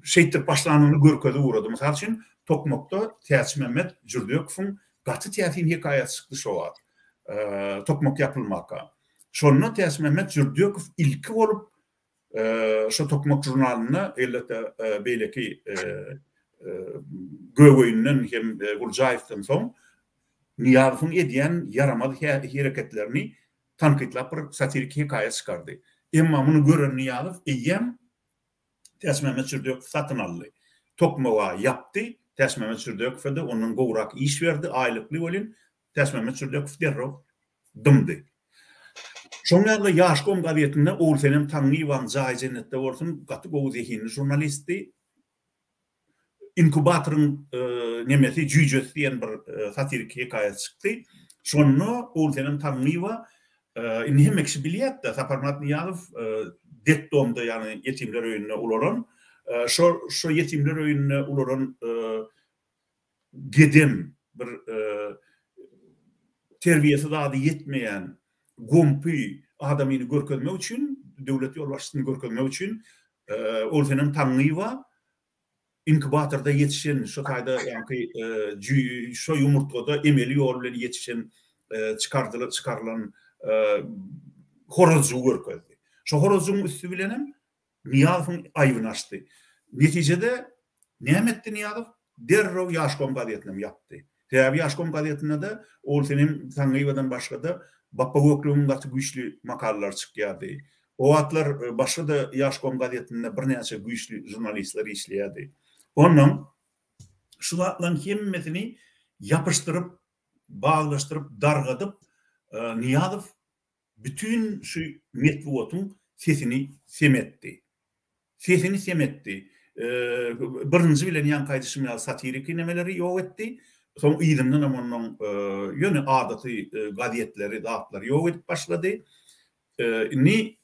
şeýtdirip başlandygyny görkezip ugrady. Mysal üçin, Tokmakda Täçmämmet Jürdekowyň gaty täsin hekaýasy çykdy şo wagt, Tokmak ýapylmaka. Şonda Täçmämmet Jürdekow ilki bolup Şo Tokmak žurnalynda, elbetde, beýleki Gögeýinden hem Guljaýewden soň Nyýazowyň edýän ýaramaz hereketlerini tankytlap bir satiriki hekaýa çykardy. Emma muny gören Nyýazow eýýäm Täçmämmet Jürdekowy satyn aldy. Tokmaga ýapdy, Täçmämmet Jürdekowa-da ondan gowrak iş berdi, aýlykly welin, Täçmämmet Jürdekow derrew dymdy. Şoň ýaly-da Ýaşkom gazetinde Ogulsenem Taňňyýewaň jaýy jennetde bolsun, gaty gowy zehinli žurnalistdi. Inkubatoryň nemesi, jüýjesi diýen bir satiriki hekaýasy çykdy. Şonda Ogulsenem Taňňyýewa indi hemme kişi bilýär-de, Saparmyrat Nyýazow detdomda, ýagny ýetimler öýünde ulalan. Şo şo ýetimler öýünde ulalan gedem, bir terbiýesi zady ýetmeýän gompy adamyny görkezmek üçin, döwlet ýolbaşçysyny görkezmek üçin Ogulsenem Taňňyýewa inkubatorda ýetişen, şo taýda ýaňky şo ýumurtgada emeli ýol bilen ýetişen, çykardylan, çykarylan horazjygy görkezdi. Şo horazjygyň üsti bilenem Nyýazowyň aýbyny açdy. Netijede näme etdi Nyýazow? Derrew Ýaşkom gazetinem ýapdy. Sebäbi Ýaşkom gazetinde-de Ogulsenem Taňňyýewadan başga-da Bapba Gökleňiň gaty güýçli makalalary çykýardy. O wagtlar başga-da Ýaşkom gazetinde birnäçe güýçli žurnalistler işleýärdi. Onnoň şu zatlaryň hemmesini ýapyşdyryp, baglaşdyryp, dargadyp Nyýazow Bütin şu metbugatyň sesini sem etdi. Sesini sem etdi. Birinji bilen ýaňky aýdyşym ýaly satiriki nemeleri ýok etdi. Soň yzyndanam onnoň ýöne adaty gazetleri, zatlary ýok edip başlady. Indi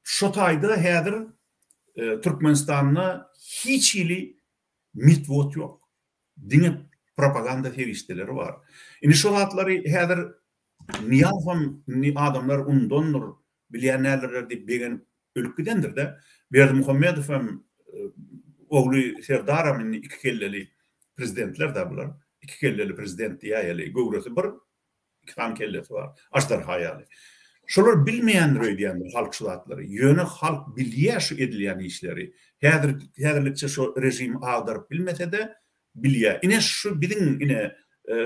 şo taýda häzir Türkmenistanda hiç hili metbugat ýok. Diňe propaganda serişdeleri bar. Indi şo zatlary häzir Nyýazowam indi adamlar unudandyr, bilýän däldirler diýip begenip ölüp gidendir-de. Berdimuhamedow hem ogly Serdaram indi iki kelleli prezidentler-dä bular. Iki kelleli prezident diýäýeli, göwresi bir, Iki sany kellesi bar. Aždarha ýaly. Şolar bilmeýändir öýdýändir halk şu zatlary. Ýöne halk bilýär şu edilýän işleri. Häzir häzirlikçe şu režimi agdaryp bilmese-de bilýär. Ine şu biziň ine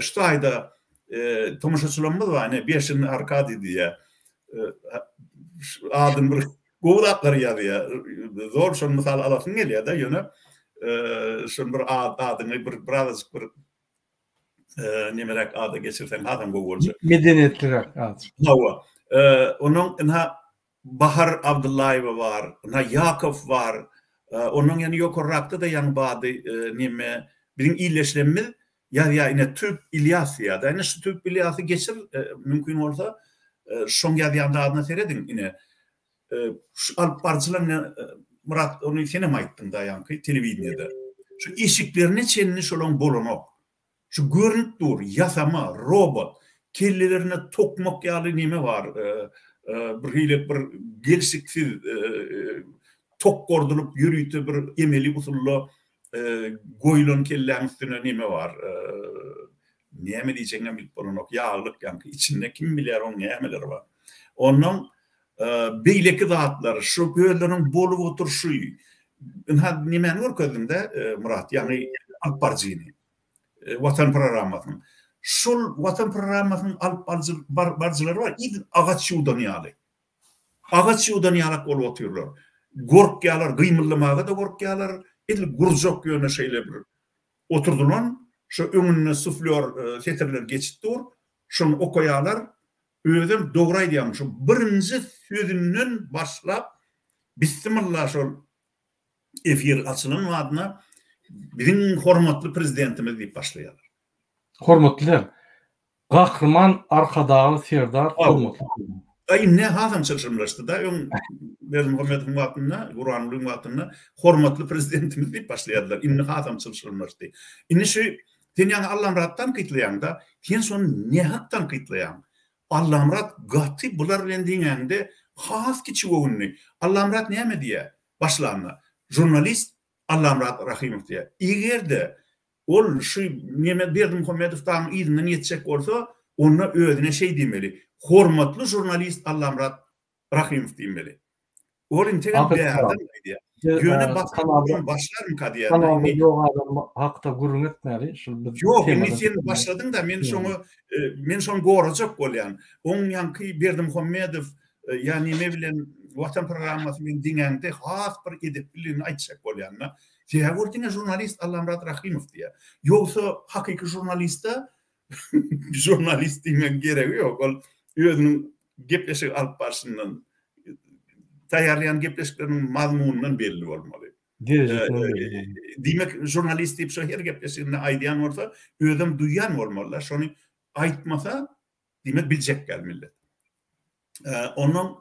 şu taýda tomaşaçylarymyz bar ine Beşin Arkadiý diýýär. Adyny bir gowy zatlar ýazýar. Zor şony mysal alasyň gelýär-de ýöne şony bir adyňy bir birazajyk bir nemeräk ada geçirseň hasam gowy boljak. Medeniýetliräk azajyk. Hawa. Onuň ynha Bahar Abdyllaýewa bar, ynha Ýakow bar. Onuň ýany ýokarrakda-da ýaňy bady neme biziň ildeşlerimiz ýazýar ine Tüp Ilýas diýýär-de. Ine şu Tüp Ilýasy geçir mümkin bolsa şoň ýazýan zadyna serediň ine. Şu alyp baryjylar ine Myrat ony senem aýtdyň-da ýaňky telewideniýede. Şu eşiklerine çenli şolaň bolanok. Şu görnüp dur, ýasama, robot. Kellelerinde tokmak ýaly neme bar, bir hili bir gelşiksiz. Tokgardylyp ýörite bir emeli usulda goýlan kelläň üstüne neme bar. Näme diýjegiňem bilip bolanok. Ýaglyk ýaňky içinde kim bilýär oň nämeleri bar. Onnoň beýleki zatlar, şu özleriniň bolup oturyşy. Ynha nemäni görkezdiň-dä Myrat, ýaňy alyp baryjyny. Watan programmasynyň. Şol Watan programmasynyň alyp baryjylary bar, edil agaç ýuwdan ýaly. Agaç ýuwdan ýalak bolup otyrlar. Gorkýarlar, gymyldamaga-da gorkýarlar. Edil gurjak ýöne şeýle bir oturdylan, şo öňünde suflýor setirler geçip dur, şony okaýarlar. Özem dogry aýdýaň, şo birinji sözünden başlap bissimylla şol efir açylan badyna biziň hormatly prezidentimiz diýip başlaýarlar. Hormatly däl. Gahryman Arkadagly Serdar hormatly Prezident. A indi hasam çylşyrymlaşdy-da, öň Berdimuhamedowyň wagtynda, Gurbangulyň wagtynda hormatly prezidentimiz diýip başlaýardylar, indi hasam çylşyrymlaşdy. Indi şu sen ýaňy Allamyrat tankytlaýaň-da, sen şony nähak tankytlaýaň. Allamyrat gaty bular bilen deňäňde has kiçi göwünli. Allamyrat näme diýýär başlanda? Žurnalist Allamyrat Rahymow diýýär. Eger-de Ol şu neme Berdimuhamedow dagyň yzyndan ýetjek bolsa, onda özüne şeý diýmeli, Hormatly žurnalist Allamyrat Rahymow diýmeli. Ol integem bärden aýdýar. Ýöne başga başlarmyka diýýär. Kanalda ýok adam hakda gürrüň etmäli. Şul biz Ýok, indi sen başladyň-da, men şoňa men şony gorajak bolýan. Oň ýaňky Berdimuhamedow ýa neme bilen Watan programmasy bilen deňäňde has bir edepliligini aýtjak bolýan-da. Sebäbi ol diňe žurnalist Allamyrat Rahymow diýýär. Ýogsa hakyky žurnaliste žurnalist diýmegiň geregi ýok. Ol özüniň gepleşik alyp barşyndan, taýýarlaýan gepleşikleriniň mazmunyndan belli bolmaly. Diýmek, žurnalist diýip şo her gepleşiginde aýdýan bolsa, özem duýýan bolmaly-da. Şony aýtmasa, diýmek biljek däl millet. Ondan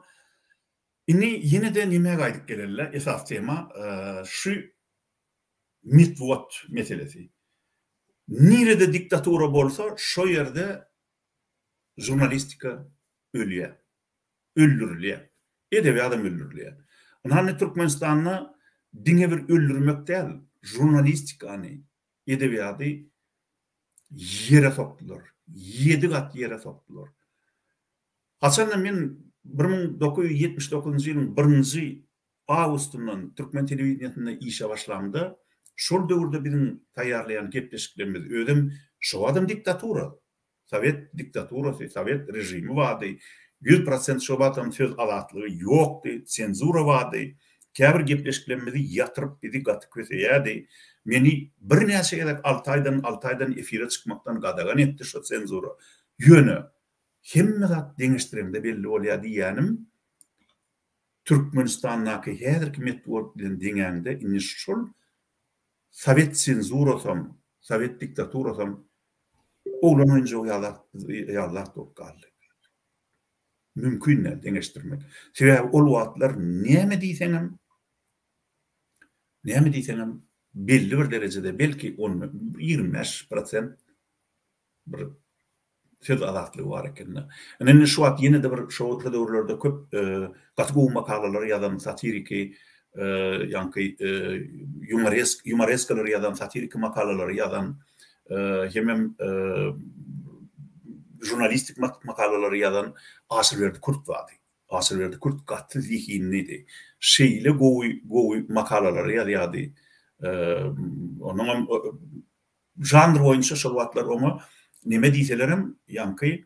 indi ýene-de nämä gaýdyp geleli-le, esasy tema şu metbugat meselesi. Nirede diktatura bolsa, şo ýerde žurnalistika ölýär, öldürilýär. Edebiýadam öldürilýär. Ynha indi Türkmenistanda diňe bir öldürmek däl, žurnalistikany, edebiýady ýere sokdular. Ýedi gat ýere sokdular. Haçanda men 1979-njy ýylyň birinji awgustyndan türkmen telewideniýesinde işe başlamda, şol döwürde biziň taýýarlaýan gepleşiklerimiz, özem şo badam diktatura, sowet diktaturasy, sowet režimi bardy, 100 prosent şo badam söz azatlygy ýokdy, senzura bardy, käbir gepleşiklerimizi ýatyryp bizi gaty köseýärdi. Meni birnäçe gezek alty aýdan, alty aýdan efire çykmakdan gadagan etdi şo senzura. Ýöne Hemme zat deňeşdireňde belli bolýar diýýänim, Türkmenistandaky häzirki metbugat bilen deňäňde indi şol sowet senzurasam, sowet diktaturasam oglan oýunjagy ýaly zat bolup galdy. Mümkin däl deňeşdirmek. Sebäbi ol wagtlar näme diýseňem, näme diýseňem belli bir derejede belki on, 25 prosent bir söz azatlygy bar ekende. Ine indi şu wagt ýene-de bir şo döwürlerde köp gaty gowy makalalary ýazan satiriki ýaňky ýumoresk ýumoreskalary ýazan satiriki makalalary ýazan hemem žurnalistik makalalary ýazan Aşyrberdi Kürt bardy. Aşyrberdi Kürt gaty zehinlidi. Şeýle gowy gowy makalalary ýazýardy. Onuňam Žanr boýunça şol wagtlar oňa neme diýselerem, ýaňky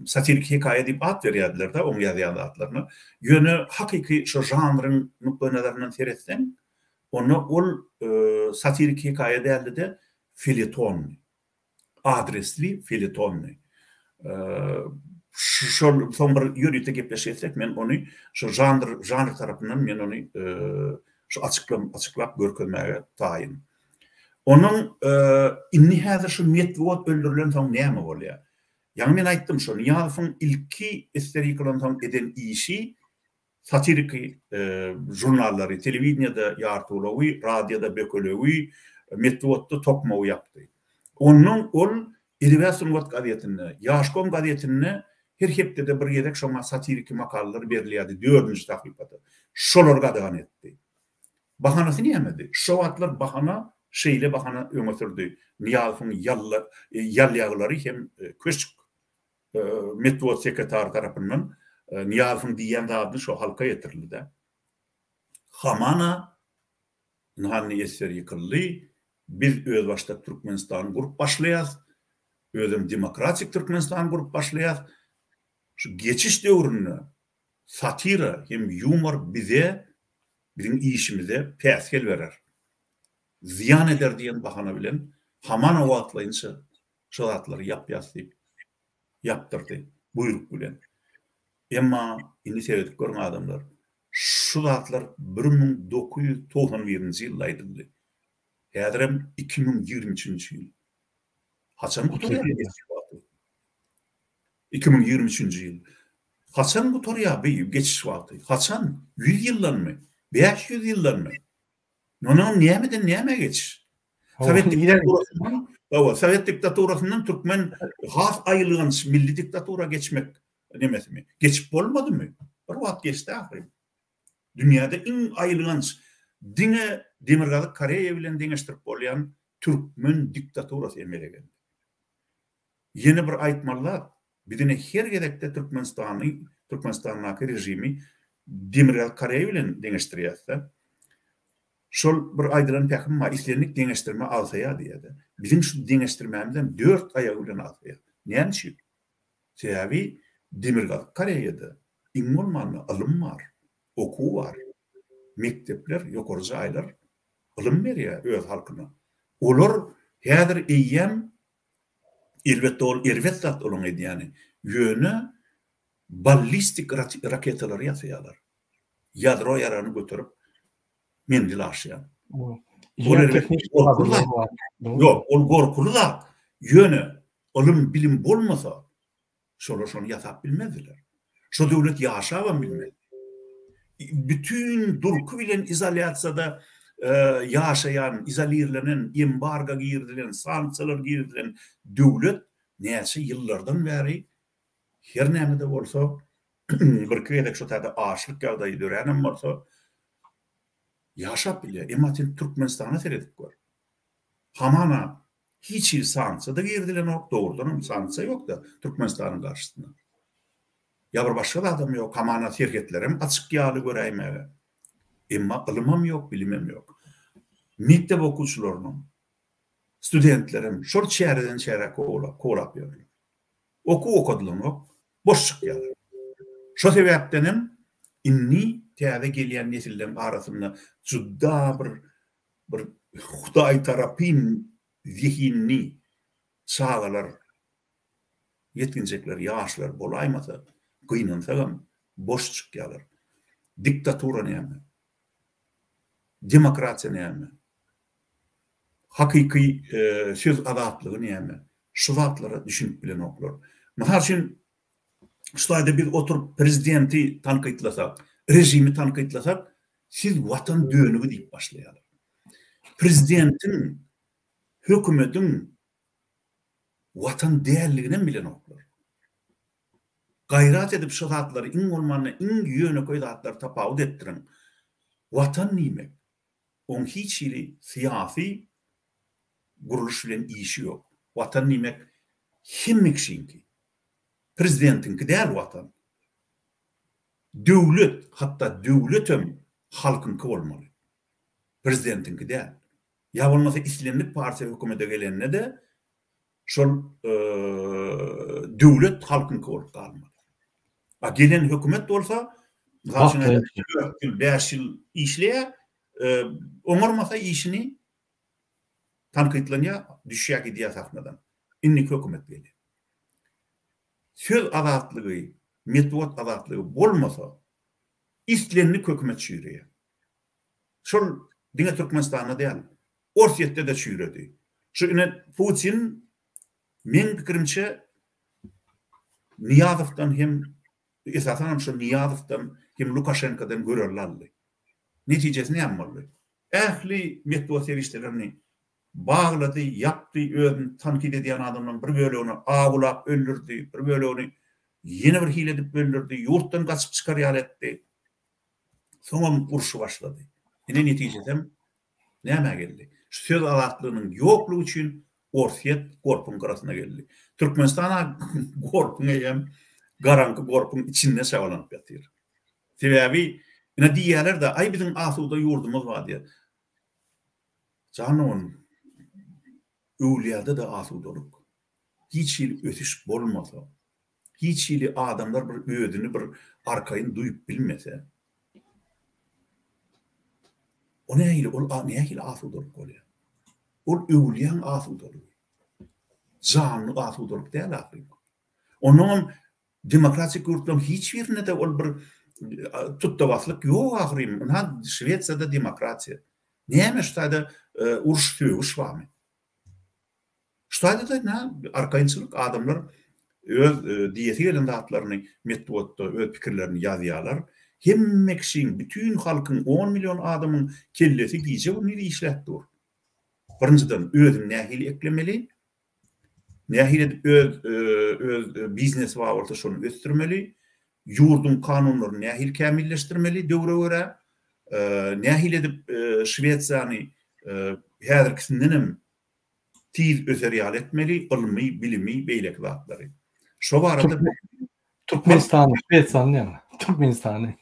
satiriki hekaýa diýip at berýärdiler-de oň ýazýan zatlaryna. Ýöne hakyky şo žanryň nukdaýnazaryndan seretseň, onda ol satiriki hekaýa däldi-de, felýetondy. Adresli felýetondy. Şol soň bir ýörite gepleşik etsek, men ony şo žanr žanr tarapyndan men ony şu açyklam açyklap görkezmäge taýyn. Onuň indi häzir şu metbugat öldürilen soň näme bolýar? Ýaňy men aýtdym şo Nyýazowyň ilki esger ýykylansoň eden işi satiriki žurnallary, telewideniýede Ýartygulagy, radioda Bökelegi, metbugatda Tokmagy ýapdy. Ondan ol Edebiýat sungat gazetinde, Ýaşkom gazetinde her hepdede bir gezek şoňa satiriki makalalar berilýärdi dördünji sahypada. Şolary gadagan etdi. Bahanasy nämedi? Şo wagtlar bahana şeýle bahana öňe sürdi, Nyýazowyň ýalla ýalýaglary hem köşk metbugat sekretary tarapyndan Nyýazowyň diýýän zadyny şo halka ýetirildi-dä. Hamana ynha indi esger ýykyldy, biz özbaşdak Türkmenistany gurup başlaýas, özem demokratik Türkmenistany gurup başlaýas. Şu geçiş döwründe satira hem ýumor bize, biziň işimize päsgel berer, zyýan eder diýen bahana bilen hamana wagtlaýynça şo zatlary ýapýas diýip ýapdyrdy buýruk bilen. Emma indi seredip görüň adamlar, şu zatlar 1991-nji ýylda aýdyldy. Häzirem 2023-nji ýyl. Haçan gutarýar bu geçiş wagty? 2023-nji ýyl. Haçan gutarýar bu geçiş wagty? Haçan? Ýüz ýyldanmy? 500 ýyldanmy? Onam nämeden nämä geçiş? Sowet diktaturasyndan, hawa, sowet diktaturasyndan türkmen has aýylganç milli diktatura geçmek nemesimi? Geçip bolmadymy? Bir wagt geçdi ahyryn. Dünýäde iň aýylganç, diňe Demirgazyk Koreýa bilen deňeşdirip bolýan türkmen diktaturasy emele geldi. Ýene bir aýtmaly zat, biz ine her gezekde Türkmenistany, Türkmenistandaky režimi Demirgazyk Koreýa bilen deňeşdirýäs-de. Şol bir aýdylan pähim bar, islendik deňeşdirme agsaýar diýýär-de. Biziň şu deňeşdirmämizem dört aýagy bilen agsaýar. Näme üçin? Sebäbi Demirgazyk Koreýada iň bolmanda ylym bar, okuw bar. Mekdepler, ýokary jaýlar ylym berýär öz halkyna. Olar häzir eýýäm, elbetde ol erbet zat olaň edýäni, ýöne ballistik raketalary ýasaýarlar. Ýadro ýaragyny göterip menzil aşýan. Ol erbet gorkuly zat. Ýok, ol gorkuly zat. Ýöne ylym, bilim bolmasa, şolar şony ýasap bilmezdiler. Şo döwlet ýaşabam bilmezdi. Bütin durky bilen izolýasiýada ýaşaýan, izolirlenen, embargo girizilen, sanksiýalar girizilen döwlet näçe ýyllardan bäri her näme-de bolsa, birki gezek şo taýda açlyk ýagdaýy döränem bolsa, ýaşap bilýär. Emma sen Türkmenistana seredip gör. Hamana hiç hili sanksiýa-da girizilenok, dogrudanam sanksiýa ýok-da Türkmenistanyň garşysyna. Ýa bir başga zadam ýok, hamana serhetlerem açyk ýaly göräýmäge. Emma ylymam ýok, bilimem ýok. Mekdep okuwçylarynyň, studentlerem şol çäreden çärä kowlap, kowlap ýörler. Okuw okadylanok, boş çykýarlar. Şo sebäpdenem indi täze gelýän nesilleň arasynda juda bir bir Hudaý tarapyn zehinli çagalar, ýetginjekler, ýaşlar bolaýmasa, gynansagam boş çykýarlar. Diktatura näme? Demokratiýa näme? Hakyky söz azatlygy näme? Şu zatlara düşünip bilenoklar. Mysal üçin, şu taýda biz oturyp prezidenti tankytlasak, režimi tankytlasak, siz watan dönügi diýip başlaýarlar. Prezidentiň, hökümetiň watan däldiginem bilenoklar. Gaýrat edip şu zatlary iň bolmanda iň ýönekeý zatlary tapawut etdiriň. Watan diýmek, oň hiç hili syýasy gurluş bilen işi ýok. Watan diýmek hemme kişiňki. Prezidentiňki däl watan. Döwlet, hatda döwletem halkyňky bolmaly. Prezidentiňki däl. Ýa bolmasa islendik partiýa hökümete gelende-de şol döwlet halkyňky bolup galmaly. A gelen hökümet bolsa, mysal üçin aýdaly, dört ýyl, bäş ýyl işleýär, oňarmasa işini tankytlanýar, düşýär gidýär sahnadan. Indiki hökümet gelýär. Söz azatlygy, metbugat azatlygy bolmasa, islendik hökümet çüýreýär. Şol diňe Türkmenistanda däl, Orsýetde-de çüýredi. Şu ine Putin meň pikirimçe Nyýazowdan hem esasanam şu Nyýazowdan hem Lukaşenkodan görelde aldy. Netijesi näme boldy? Ähli metbugat serişdelerini baglady, ýapdy, özüni tankyt edýän adamlaryň bir bölegini awulap öldürdi, bir bölegini ýene bir hile edip öldürdi, ýurtdan gaçyp çykar ýaly etdi. Soňam urşy başlady. Ine netijesem nämä geldi? Şu söz azatlygynyň ýoklugy üçin Orsýet gorpuň gyrasyna geldi. Türkmenistan-a gorpuň eýýäm garaňky gorpuň içinde çabalanyp ýatyr. Sebäbi ine diýýärler-de, aý biziň asuda ýurdumyz bar diýýär. Jan dogan, öwlüýäde-de asudalyk. Hiç hili ösüş bolmasa, hiç hili adamlar bir özüni bir arkaýyn duýup bilmese, o nähili, ol nähili asudalyk bolýar? Ol öwlüýäň asudalygy. Janly asudalyk däl ahyryn. Onnoňam demokratik ýurtlaryň hiç birinde-de ol bir tutda-baslyk ýok ahyryn. Ynha, Şwesiýada demokratiýa. Näme şu taýda uruş-sögüş barmy? Şu taýda-da ynha arkaýynçylyk, adamlar öz diýesi gelen zatlaryny metbugatda öz pikirlerini ýazýarlar. Hemme kişiň, bütin halkyň, on million adamyň kellesi gije-gündiz işläp dur. Birinjiden, özüni nähili eklemeli, nähili edip öz öz biznesi bar bolsa şony ösdürmeli, ýurduň kanunlaryny nähili kämilleşdirmeli döwre görä, nähili edip Şwesiýany häzirkisindenem tiz öser ýaly etmeli, ylmy, bilimi, beýleki zatlary. Şo barada Türkmenistany, Şwesiýany diýýäň. Türkmenistany.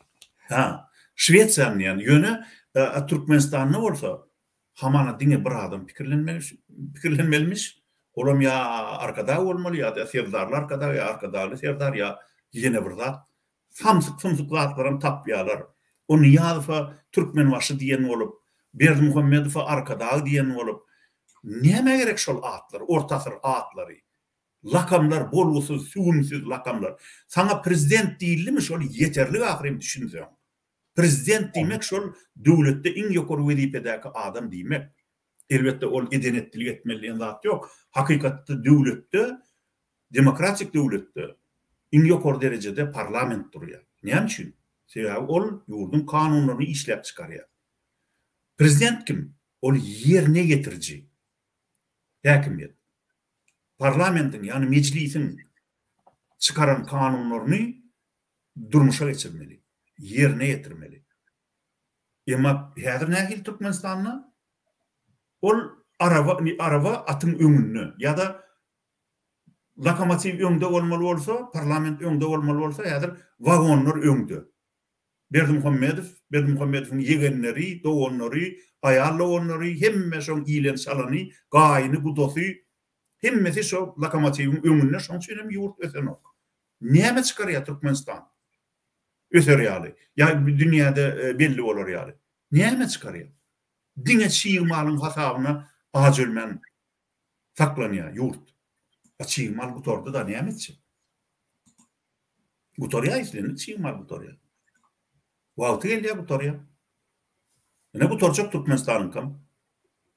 Ha, Şwesiýany diýýän. Ýöne Türkmenistanda bolsa hamana diňe bir adam pikirlenmeli, pikirlenmelimiş. Olam ýa Arkadag bolmaly, ýa-da Serdarly Arkadag, ýa Arkadagly Serdar, ýa ýene bir zat. Samsyk-sumsuk zatlaram tapýarlar. O Nyýazowa Türkmenbaşy diýen bolup, Berdimuhamedowa Arkadag diýen bolup, nämä gerek şol atlar, orta asyr atlary? Lakamlar bolgusyz, süwümsiz lakamlar. Saňa prezident diýildimi şol ýeterlik ahyryn düşünseň. Prezident diýmek şol döwletde iň ýokary wezipedäki adam diýmek. Elbetde ol eden-etdilik etmeli diýen zat ýok. Hakykatda döwletde Demokratik döwletde iň ýokary derejede parlament durýar. Näme üçin? Sebäbi ol ýurduň kanunlaryny işläp çykarýar. Prezident kim? Ol ýerine ýetiriji häkimiýet. Parlamentiň, ýagny mejlisiň çykaran kanunlaryny durmuşa geçirmeli, ýerine ýetirmeli. Emma häzir nähili Türkmenistanda? Ol araba, araba atyň öňünde ýa-da Lokomotiw öňde bolmaly bolsa, parlament öňde bolmaly bolsa, häzir wagonlar öňde. Berdimuhamedow, Berdimuhamedowyň ýegenleri, doganlary, aýal doganlary, hemme şoň ilen-çalany, gaýyny, gudasy, hemmesi şo lokomotiwiň öňünde, şoň üçin hem ýurt ösenok. Näme çykarýar Türkmenistan öser ýaly, ýa dünýäde belli bolar ýaly? Näme çykarýar? Diňe çig malyň hasabyna aç ölmän saklanýar ýurt. A çig mal gutardy-da näme etjek? Gutarýar islendik çig mal gutarýar. Wagty gelýär gutarýar. Ine gutarjak Türkmenistanyňkam.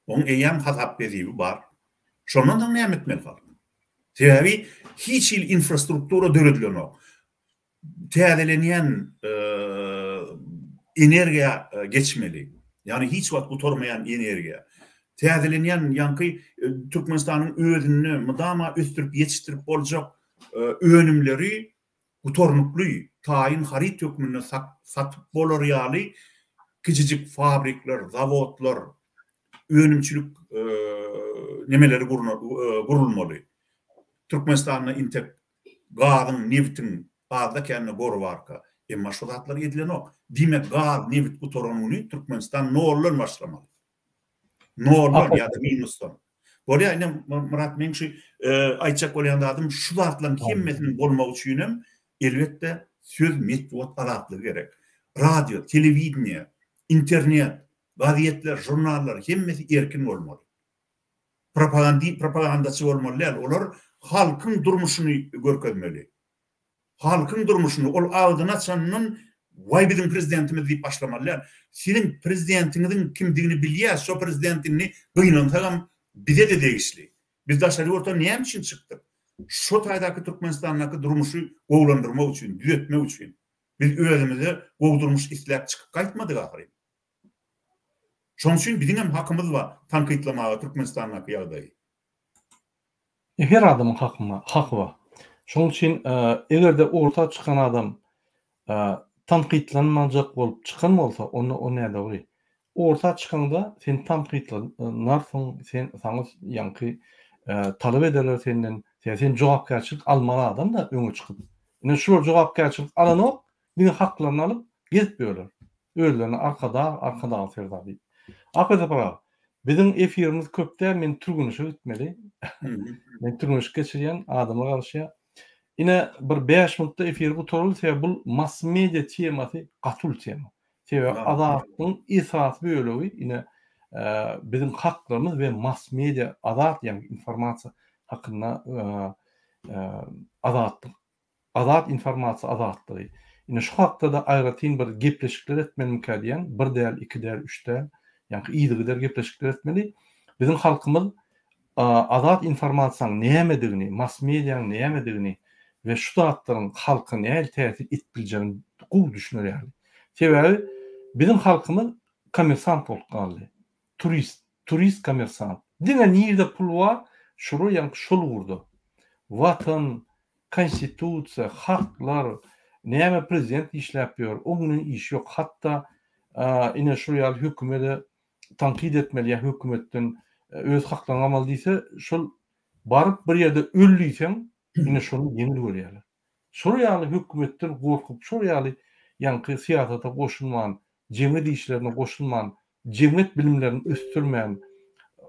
Oň eýýäm hasap-hesibi bar. Şondan soň näme etmeli halk? Sebäbi hiç hili infrastruktura döredilenok. Täzelenýän energiýa geçmeli. Ýagny hiç wagt gutarmaýan energiýa. Täzelenýän ýaňky Türkmenistanyň özünde mydama ösdürip ýetişdirip boljak önümleri gutarnykly taýyn haryt hökmünde satyp bolar ýaly kiçijik fabrikler, zawodlar, önümçilik nemeleri gurulmaly. Türkmenistanda intek Gazyň, nebitiň azda-kände gory barka. Emma şo zatlar edilenok. Diýmek, gaz, nebit gutaran güni Türkmenistan noldan başlamaly. Noldan ýa-da minusdan. Bolýar, ine, Myrat, meň şu aýtjak bolýan zadym, şu zatlaryň hemmesiniň bolmagy üçinem, elbetde, söz, metbugat azatlygy gerek. Radio, telewideniýe, internet, gazetler, žurnallar, hemmesi erkin bolmaly. Propagandi propagandaçy bolmaly däl. Olar halkyň durmuşyny görkezmeli. Halkyň durmuşyny ol agzyny açanyndan waý biziň prezidentimiz diýip başlamaly däl. Siziň prezidentiňiziň kimdigini bilýäs, şo prezident indi gynansagam bize-de degişli. Biz daşary ýurta näme üçin çykdyk? Şo taýdaky Türkmenistandaky durmuşy gowulandyrmak üçin, düzetmek üçin. Biz özümize gowy durmuş isläp çykyp gaýtmadyk ahyryn. Şonuň üçin biziň hem hakymyz bar tankytlamaga Türkmenistandaky ýagdaýy. Her adamyň haky bar. Şonuň üçin eger-de orta çykan adam. tankytlanmajak bolup çykan bolsa, onda o nädogry. Orta çykaňda sen tankytlanarsyň, sen saňa ýaňky talap ederler senden, sebäbi sen jogapkärçilik almaly adam-da öňe çykyp. Ine şular jogapkärçilik alanok, diňe haklaryny alyp gezip ýörler. Özlerine Arkadag, Arkadagly Serdar diýip. Ape Sapar aga, biziň efirimiz köp däl, men türgenleşige gitmeli. Men türgenleşik geçirýän, adamlar garaşýar. Ine bir 5 minutda efiri gutaraly, sebäbi bul mass media temasy gaty uly tema. Sebäbi azatlygyň esasy bölegi ine biziň haklarymyz we mass media azat ýagny informasiýa hakynda azatlyk Azat informasiýa azatlygy. Ine şu hakda-da aýratyn bir gepleşikler etmelimikä diýýän, bir däl, iki däl, üç däl, ýaňky yzygider gepleşikler etmeli. Biziň halkymyz azat informasiýanyň nämedigini, mass-medianyň nämedigini we şu zatlaryň halka nähili täsir edip biljegini gowy düşüner ýaly. Sebäbi biziň halkymyz kommersant bolup galdy. Turist, turist kommersant. Diňe nirde pul bar, şular ýaňky şol ugurda. Watan, Konstitusiýa, haklar, näme prezident işläp ýör, oň bilen işi ýok, hatda ine şul ýaly hökümede tankyt etmeli ýa hökümetden öz haklaryňy almaly diýse, şol baryp bir ýerde öl diýseň, ine şony ýeňil görýärler. Şol ýaly hökümetden gorkup, şol ýaly ýaňky syýasata goşulman, jemgyýet işlerine goşulman, jemgyýet bilimlerini ösdürmän,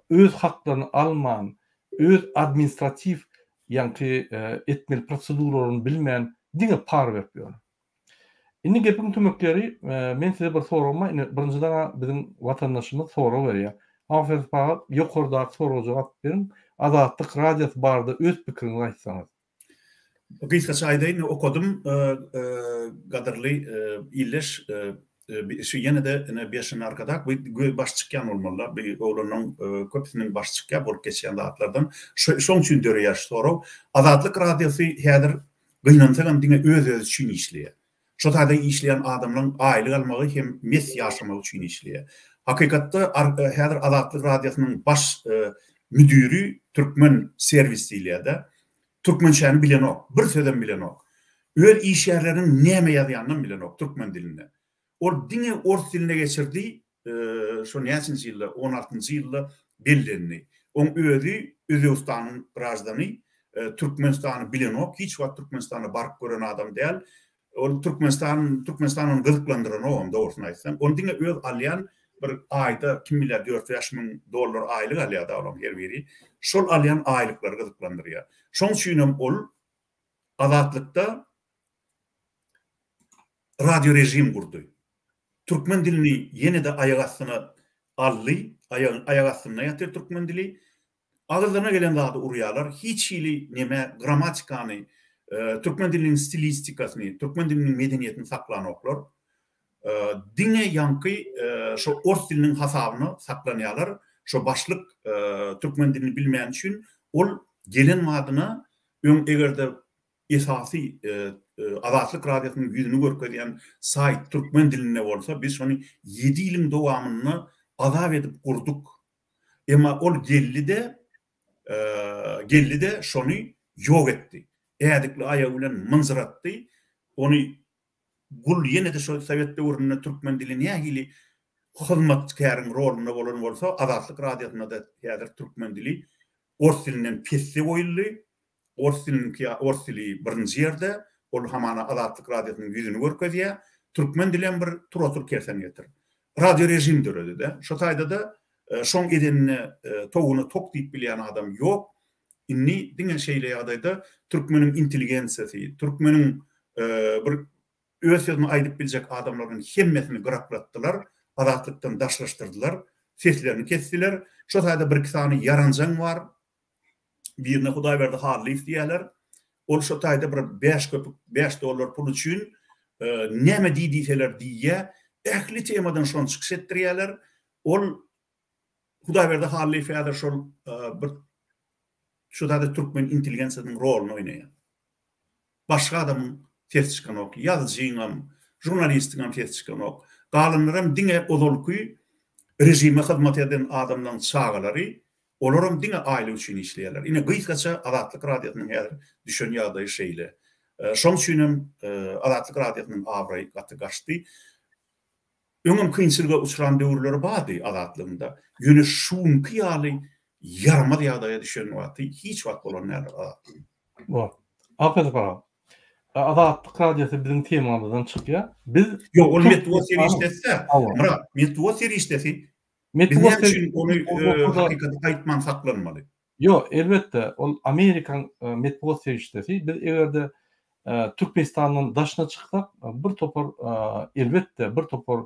öz haklaryny alman, öz administratiw ýaňky etmeli proseduralaryny bilmän, diňe para berip ýörler. Indi gepiň tümek ýeri, men size bir soragym bar, indi birinjiden-ä biziň watandaşymyz sorag berýär. Hafez aga, ýokardaky soraga jogap beriň, Azatlyk Radiosy barada öz pikiriňizi aýtsaňyz. Gysgaça aýdaýyn, okadym gadyrly ildeş şu ýene-de ine Beşin Arkadag bu baş çykýan bolmalylar bu oglanyň köpüsiniň başy çykýar bolup geçýän zatlardan şoň üçin döreýär şu sorag. Azatlyk Radiosy häzir gynansagam diňe öz-özi üçin işleýär. Şo taýda işleýän adamlaryň aýlyk almagy hem mes ýaşamagy üçin işleýär. Hakykatda häzir Azatlyk Radiosynyň baş müdiri Türkmen serwis diýilýär-de. Türkmençäni bilenok, bir sözem bilenok. Öz işgärleriniň näme ýazýanynam bilenok türkmen dilinde. Ol diňe ors diline geçirdi, şo näçinji ýylda, on altynjy ýylda bellendi. Oň özi Özbegistanyň graždany, Türkmenistany bilenok, hiç wagt Türkmenistana baryp gören adam däl. Ol Türkmenistan, Türkmenistan ony gyzyklandyranogam dogrusyny aýtsaň. Ony diňe öz alýan bir aýda kim bilýär dört-bäş müň dollar aýlyk alýar-da olaň her biri. Şol alýan aýlyklary gyzyklandyrýar. Şoň üçinem ol Azatlykda radiorežim gurdy. Türkmen dilini ýene-de aýak astyna aldy, aýak astynda ýatyr türkmen dili. Agyzlaryna gelen zady urýarlar, hiç hili neme grammatikany, türkmen diliniň stilistikasyny, türkmen diliniň medeniýetini saklanoklar. Diňe ýaňky şo ors diliniň hasabyna saklanýarlar. Şo başlyk türkmen dilini bilmeýäni üçin ol gelen badyna öň eger-de esasy Azatlyk Radiosynyň ýüzüni görkezýän saýt türkmen dilinde bolsa, biz şony ýedi ýylyň dowamynda azap edip gurduk. Emma ol geldi-de, geldi-de şony ýok etdi. Ädikli aýagy bilen mynjyratdy. Ony gul ýene-de şol sowet döwründe türkmen dili nähili hyzmatkäriň rolunda bolan bolsa, Azatlyk Radiosynda-da häzir türkmen dili ors dilinden pesde goýuldy. Ors diliniňki ors dili birinji ýerde, ol hamana Azatlyk Radiosynyň ýüzüni görkezýär. Türkmen dilem bir tur otur kersen getir. Radio režim döredi-de. Şo taýda-da şoň edenine towugyna tok diýip bilýän adam ýok. Indi diňe şeýle ýagdaýda türkmeniň intelligensiýasy, türkmeniň bir öz sözüni aýdyp biljek adamlarynyň hemmesini gyraklatdylar, Azatlykdan daşlaşdyrdylar, seslerini kesdiler. Şo taýda birki sany ýaranjaň bar, Birine Hudaýberdi Hallyýew diýýärler. Ol şo taýda bir bäş köpük, bäş dollar pul üçin näme diý diýseler diýýär. Ähli temadan şony çykyş etdirýärler. Ol Hudaýberdi Hallyýew häzir şol bir şu taýda türkmen intelligensiýasynyň roluny oýnaýar. Başga adamyň sesi çykanok. Ýazyjyňam, žurnalistiňem sesi çykanok. Galanlaram diňe ozalky režime hyzmat eden adamlaryň çagalary, olaram diňe aýlyk üçin işleýärler. Ine, gysgaça Azatlyk Radiosynyň häzir düşen ýagdaýy şeýle. Şoň üçin hem Azatlyk Radiosynyň abraýy gaty gaçdy. Öňem kynçylyga uçran döwürleri bardy Azatlygyň-da. Ýöne şu günki ýaly ýaramaz ýagdaýa düşen wagty hiç wagt bolan däldir Azatlygyň. Bor. Aperin saňa. Azatlyk Radiosy biziň temamyzdan çykýar. Biz Ýok, ol metbugat serişdesi-dä. Myrat, metbugat serişdesi. Biz näme üçin ony hakykaty aýtman saklanmaly? Ýok, elbetde, ol Amerikan metbugat serişdesi. Biz eger-de Türkmenistandan daşyna çyksak, bir topar, elbetde, bir topar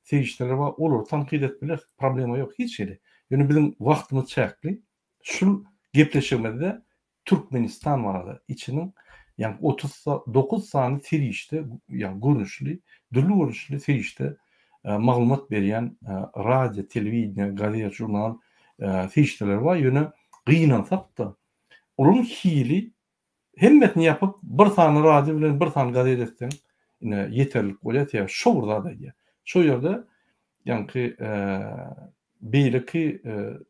serişdeler bar, olary tankyt edip bileris, problema ýok hiç hili. Ýöne biziň wagtymyz çäkli. Şul gepleşigimizde Türkmenistan barada içiniň ýagny 39 sany serişde ýagny görnüşli, dürli görnüşli serişde maglumat berýän radio, telewideniýe, gazet, žurnal serişdeleri bar. Ýöne gynansak-da, olaryň hili hemmesini ýapyp, bir sany radio bilen bir sany gazet etseň, ine ýeterlik bolýar, sebäbi şo bir zat aýdýar. Şo ýerde ýaňky beýleki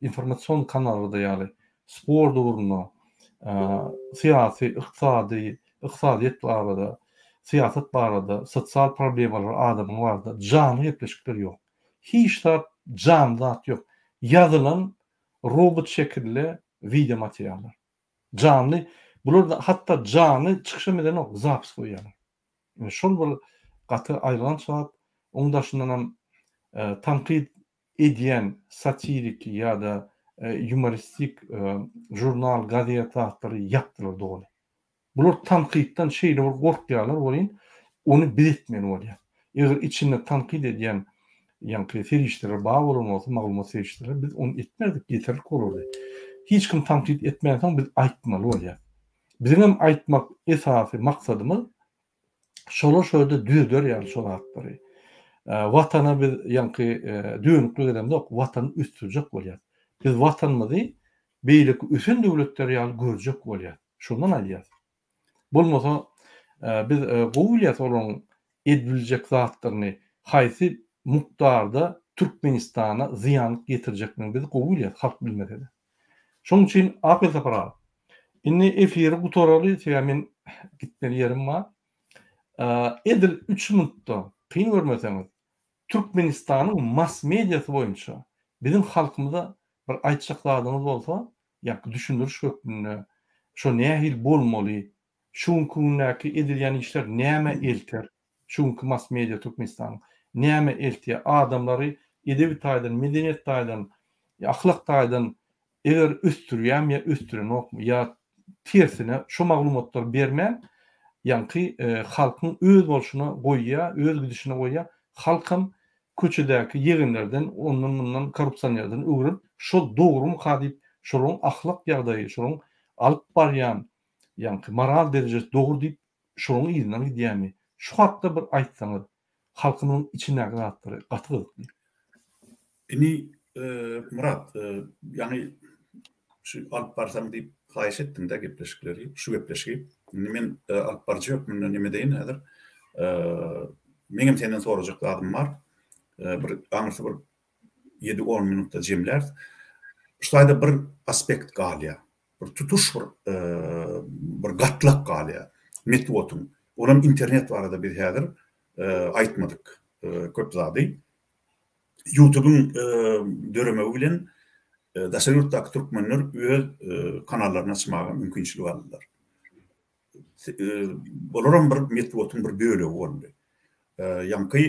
informasion kanallarda ýaly sport ugrunda, syýasy, ykdysady, ykdysadyýet barada, syýasat barada, sosial problemalar adamyň barada janly gepleşikler ýok. Hiç zat janly zat ýok. Ýazylan robot şekilli wideo materiallar. Janly bular hatda janly çykyşam edenok, zapis goýýarlar. Ine şol bir gaty aýylganç zat. Oň daşyndanam tankyt edýän satiriki ýa-da ýumoristik žurnal, gazet zatlary ýapdylar doly. Bular tankytdan şeýle bir gorkýarlar welin, ony biz etmeli bolýar. Eger içinde tankyt edýän ýaňky serişdeler bar bolan bolsa, maglumat serişdeleri, biz ony etmezdik, ýeterlik bolardy. Hiç kim tankyt etmänsoň biz aýtmaly bolýar. Biziňem aýtmak esasy maksadymyz şolar şo ýerde düzeder ýaly şo zatlary. Watana biz ýaňky dönüklik edemzok, watany ösdürjek bolýas. Biz watanymyzy beýleki ösen döwletler ýaly görjek bolýas. Şondan aýdýas. Bolmasa biz gowy bilýäs olaryň edibiljek zatlaryny, haýsy mukdarda Türkmenistana zyýanlyk getirjekdigini biz gowy bilýäs, halk bilmese-de. Şonuň üçin Akyl Sapar aga, indi efiri gutaraly, sebäbi men gitmeli ýerim bar. Edil üç minutda, kyn görmeseňiz, Türkmenistanyň mass mediasy boýunça biziň halkymyza bir aýtjak zadyňyz bolsa, ýa düşündiriş hökmünde, şo nähili bolmaly, şu günki gündäki edilýän işler nämä elter, şu günki mass media Türkmenistanyň nämä eltýär, adamlary edebi taýdan, medeniýet taýdan, ahlak taýdan eger ösdürýärmi ýa ösdürenokmy, ýa tersine şo maglumatlary bermän, ýaňky halkyň öz bolşuna goýýar, öz gidişine goýýar, halkam köçedäki ýegenlerden, ondan-mundan korrupsionerden öwrenip, şol dogrumyka diýip, şolaryň ahlak ýagdaýy, şolaryň alyp barýan ýaňky moral derejesi dogry diýip, şolaryň yzyndan gidýärmi? Şu hakda bir aýtsaňyz, halkymyzyň içindäki zatlary gaty gyzykly. Indi Myrat, ýaňy şu alyp barsaň diýip haýyş etdiň-dä gepleşikleri, şu gepleşigi. Indi men alyp baryjy hökmünde neme edeýin häzir. Meňem senden sorajak zadym bar. Bir aňyrsy bir ýedi-on minutda jemläris. Şu taýda bir aspekt galýar. Bir tutuş bir bir gatlak galýar metbugatyň. Olam internet barada biz häzir aýtmadyk köp zady. Ýutubyň döremegi bilen daşary ýurtdaky türkmenler öz kanallaryny açmaga mümkinçilik aldylar. Olaram bir metbugatyň bir bölegi boldy. Ýaňky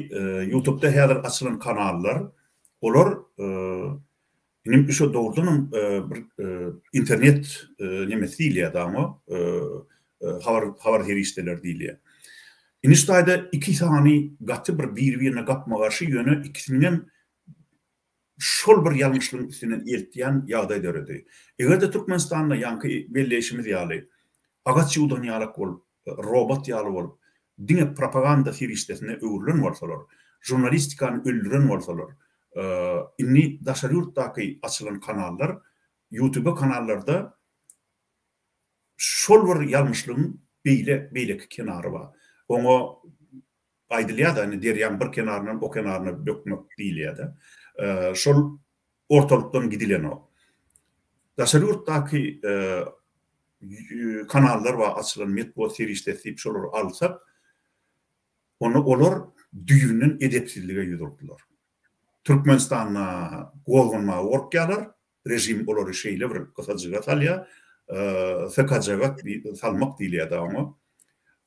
Ýutubda häzir açylan kanallar, olar inim şo dogrudanam bir internet nemesi diýilýär oňa, habar habar serişdeleri diýilýär. Indi şu taýda iki sany gaty bir biri-birine gapma-garşy, ýöne ikisiniňem şol bir ýalňyşlygyň üstünden eltýän ýagdaý döredi. Eger-de Türkmenistanda ýaňky belleýşimiz ýaly agaç ýuwdan ýalak bolup, robot ýaly bolup, diňe propaganda serişdesine öwrülen bolsalar, žurnalistikany öldüren bolsalar, indi daşary ýurtdaky açylan kanallar, ýutube kanallarda şol bir ýalňyşlygyň beýle, beýleki kenary bar. Oňa aýdylýar-da, indi derýaň bir kenaryndan o kenaryna bökmek diýilýär-de. Şol ortalykdan gidilenok. Daşary ýurtdaky. kanallar bar açylan metbugat serişdesi diýip şolary alsak, onda olar düýbünden edepsizlige ýüz urdular. Türkmenistanda gozganmaga gorkýarlar, režim olary şeýle bir gysajyga salýar, sykajaga salmak diýilýär-dä oňa,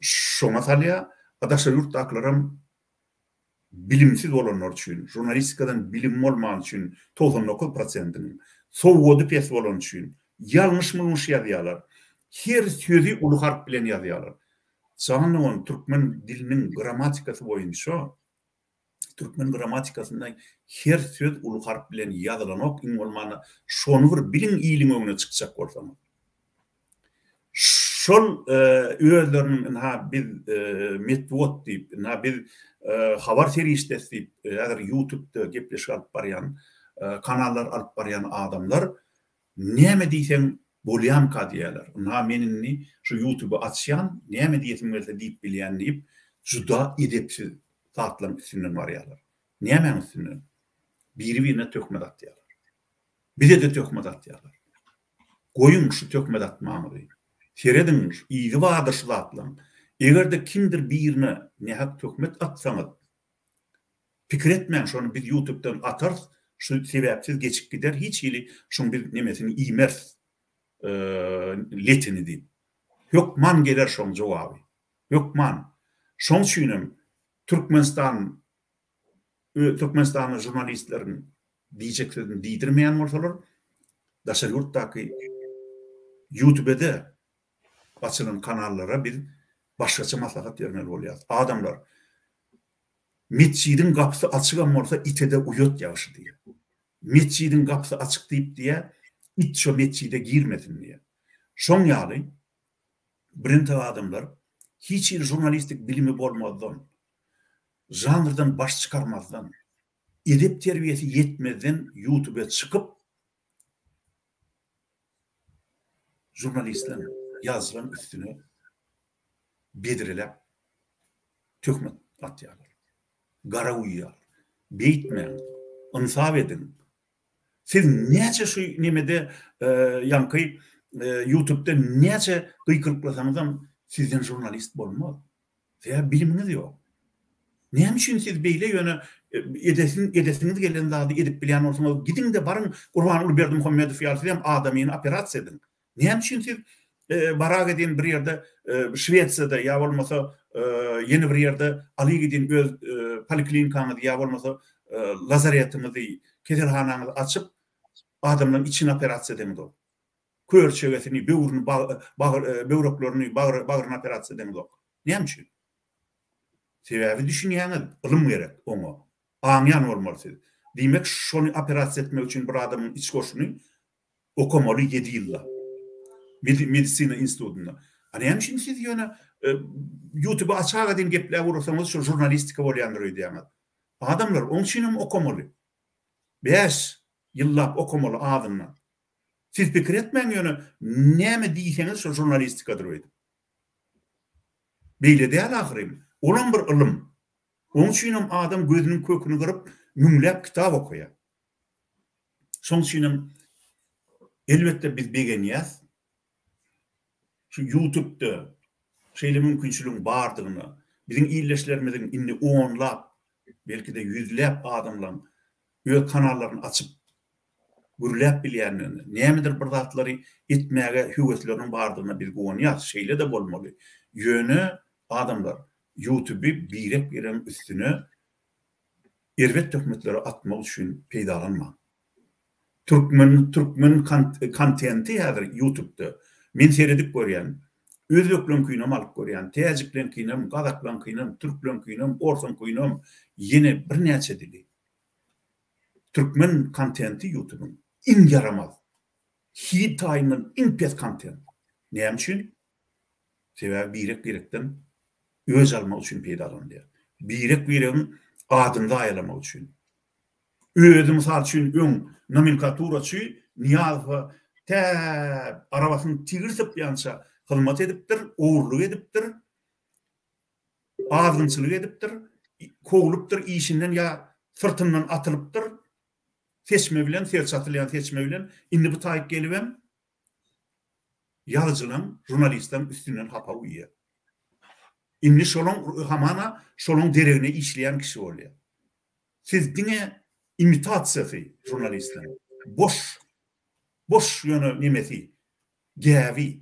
şoňa salýar, a daşary ýurtdakylaram bilimsiz bolanlar üçin, žurnalistikadan bilimi bolmany üçin 99 prosentiniň, sowady pes bolany üçin ýalňyş-mulňyş ýazýarlar. Her sözi uly harp bilen ýazýarlar. Jan dogan türkmen diliniň grammatikasy boýunça türkmen grammatikasynda her söz uly harp bilen ýazylanok iň bolmanda şony bir biliň iliň öňüne çykjak bolsaňyz. Şol özleriniň ynha biz metbugat diýip, ynha biz habar serişdesi diýip, häzir ýutubda gepleşik alyp barýan, kanallar alyp barýan adamlar näme diýseň bolýamyka diýýärler. Ynha men indi şu ýutuby açýan, näme diýesim gelse diýip bilýän diýip, juda edepsiz zatlaryň üstünden barýarlar. Nämäň üstünden? Biri-birine töhmet atýarlar. Bize-de töhmet atýarlar. Goýuň şu töhmet atmaňyzy. Serediň, yzy bardyr şu zatlaň. Eger-de kimdir birine nähak töhmet atsaňyz, pikir etmäň şony biz ýutubdan atarys, şu sebäpsiz geçip gider, hiç hili şuň biz nemesini iýmeris, letini diýip. Hökman geler şoň jogaby. Hökman. Şoň üçinem Türkmenistan Türkmenistanda žurnalistleriň diýjek sözüni diýdirmeýän bolsalar, daşary ýurtdaky ýutubede açylan kanallara biz başgaça maslahat bermeli bolýarys. Adamlar, metjidiň gapysy açygam bolsa ite-de uýat ýagşy diýýär. Metjidiň gapysy açyk diýip diýýär, it şo metjide girmesin diýýär. Şoň ýaly birintek adamlar hiç hili žurnalistik bilimi bolmazdan, žanrdan baş çykarmazdan, edep-terbiýesi ýetmezden ýutube çykyp žurnalistleň, ýazyjylaryň üstüne bedreläp töhmet atýarlar. Gara guýýarlar. Beýtmäň. Ynsap ediň. Siz näçe şu nemede ýaňky ýutubda näçe gykylyklasaňyzam sizden žurnalist bolmaz. Sebäbi bilimiňiz ýok. Näme üçin siz beýle ýöne edesin edesiňiz gelen zady edip bilýän bolsaňyz gidiňde baryň Gurbanguly Berdimuhamedow ýaly sizem adamyny operasiýa ediň. Näme üçin siz bara gidin bir ýerde Şwesiýada ýa bolmasa ýene bir ýerde aly gidin öz poliklinikaňyzy ýa bolmasa lazaretiňizi keselhanaňyzy açyp adamlaryň içini operasiýa edeňizok. Kör çegesini, böwrüni, bagyr, böwreklerini, bagyr, bagryny operasiýa edeňizok. Näme üçin? Sebäbi düşünýäňiz, ylym gerek oňa. Aňýan bolmaly siz. Diýmek, şony operasiýa etmek üçin bir adamyň iç goşuny okamaly ýedi ýyllap. Medisina institutynda. A näme üçin siz ýöne ýutuby açaga deň gepläp ugrasaňyz şol žurnalistika bolýandyr öýdýäňiz? Adamlar, oň üçinem okamaly. Bäş ýyllap okamaly azyndan. Siz pikir etmäň ýöne näme diýseňiz şol žurnalistikadyr öýdüp. Beýle däl ahyryn. Olam bir ylym. Oň üçinem adam gözüniň köküni gyryp müňläp kitap okaýar. Şoň üçinem elbetde biz begenýäs. Şu ýutubda şeýle mümkinçiligiň bardygyna, biziň ildeşlerimiziň indi onlap, belki-de ýüzläp adamlaň öz kanallaryny açyp gürläp bilýändigine, nämedir bir zatlary etmäge höwesleriniň bardygyna biz guwanýarys. Şeýle-de bolmaly. Ýöne adamlar ýutuby birek-biregiň üstüne erbet töhmetleri atmak üçin peýdalanmaň. Türkmen türkmen kontenti häzir ýutubda men seredip görýän. Özbekleňkinem alyp görýän, täjikleňkinem, gazaklaňkynam, türkleňkinem, orsuňkynam, ýene birnäçe dili. Türkmen kontenti ýutubyň iň ýaramaz, hil taýyndan iň pes kontent. Näme üçin? Sebäbi birek-birekden öç almak üçin peýdalanylýar. Birek-biregiň adyny zaýalamak üçin. Özi mysal üçin öň nomenklaturaçy Nyýazowa tä arabasyny tigir sypýança hyzmat edipdir, ogurlyk edipdir. Azgynçylyk edipdir, kowlupdyr işinden ýa syrtyndan atylypdyr, seçme bilen, serçe atylýan seçme bilen, indi bu taýyk gelibem. ýazyjylaň, žurnalistleň üstünden hapa guýýar. Indi şolaň hamana şolaň deregine işleýän kişi bolýar. Siz diňe imitasiýasy žurnalistleriň. Boş. Boş ýöne nemesi. Gäbi.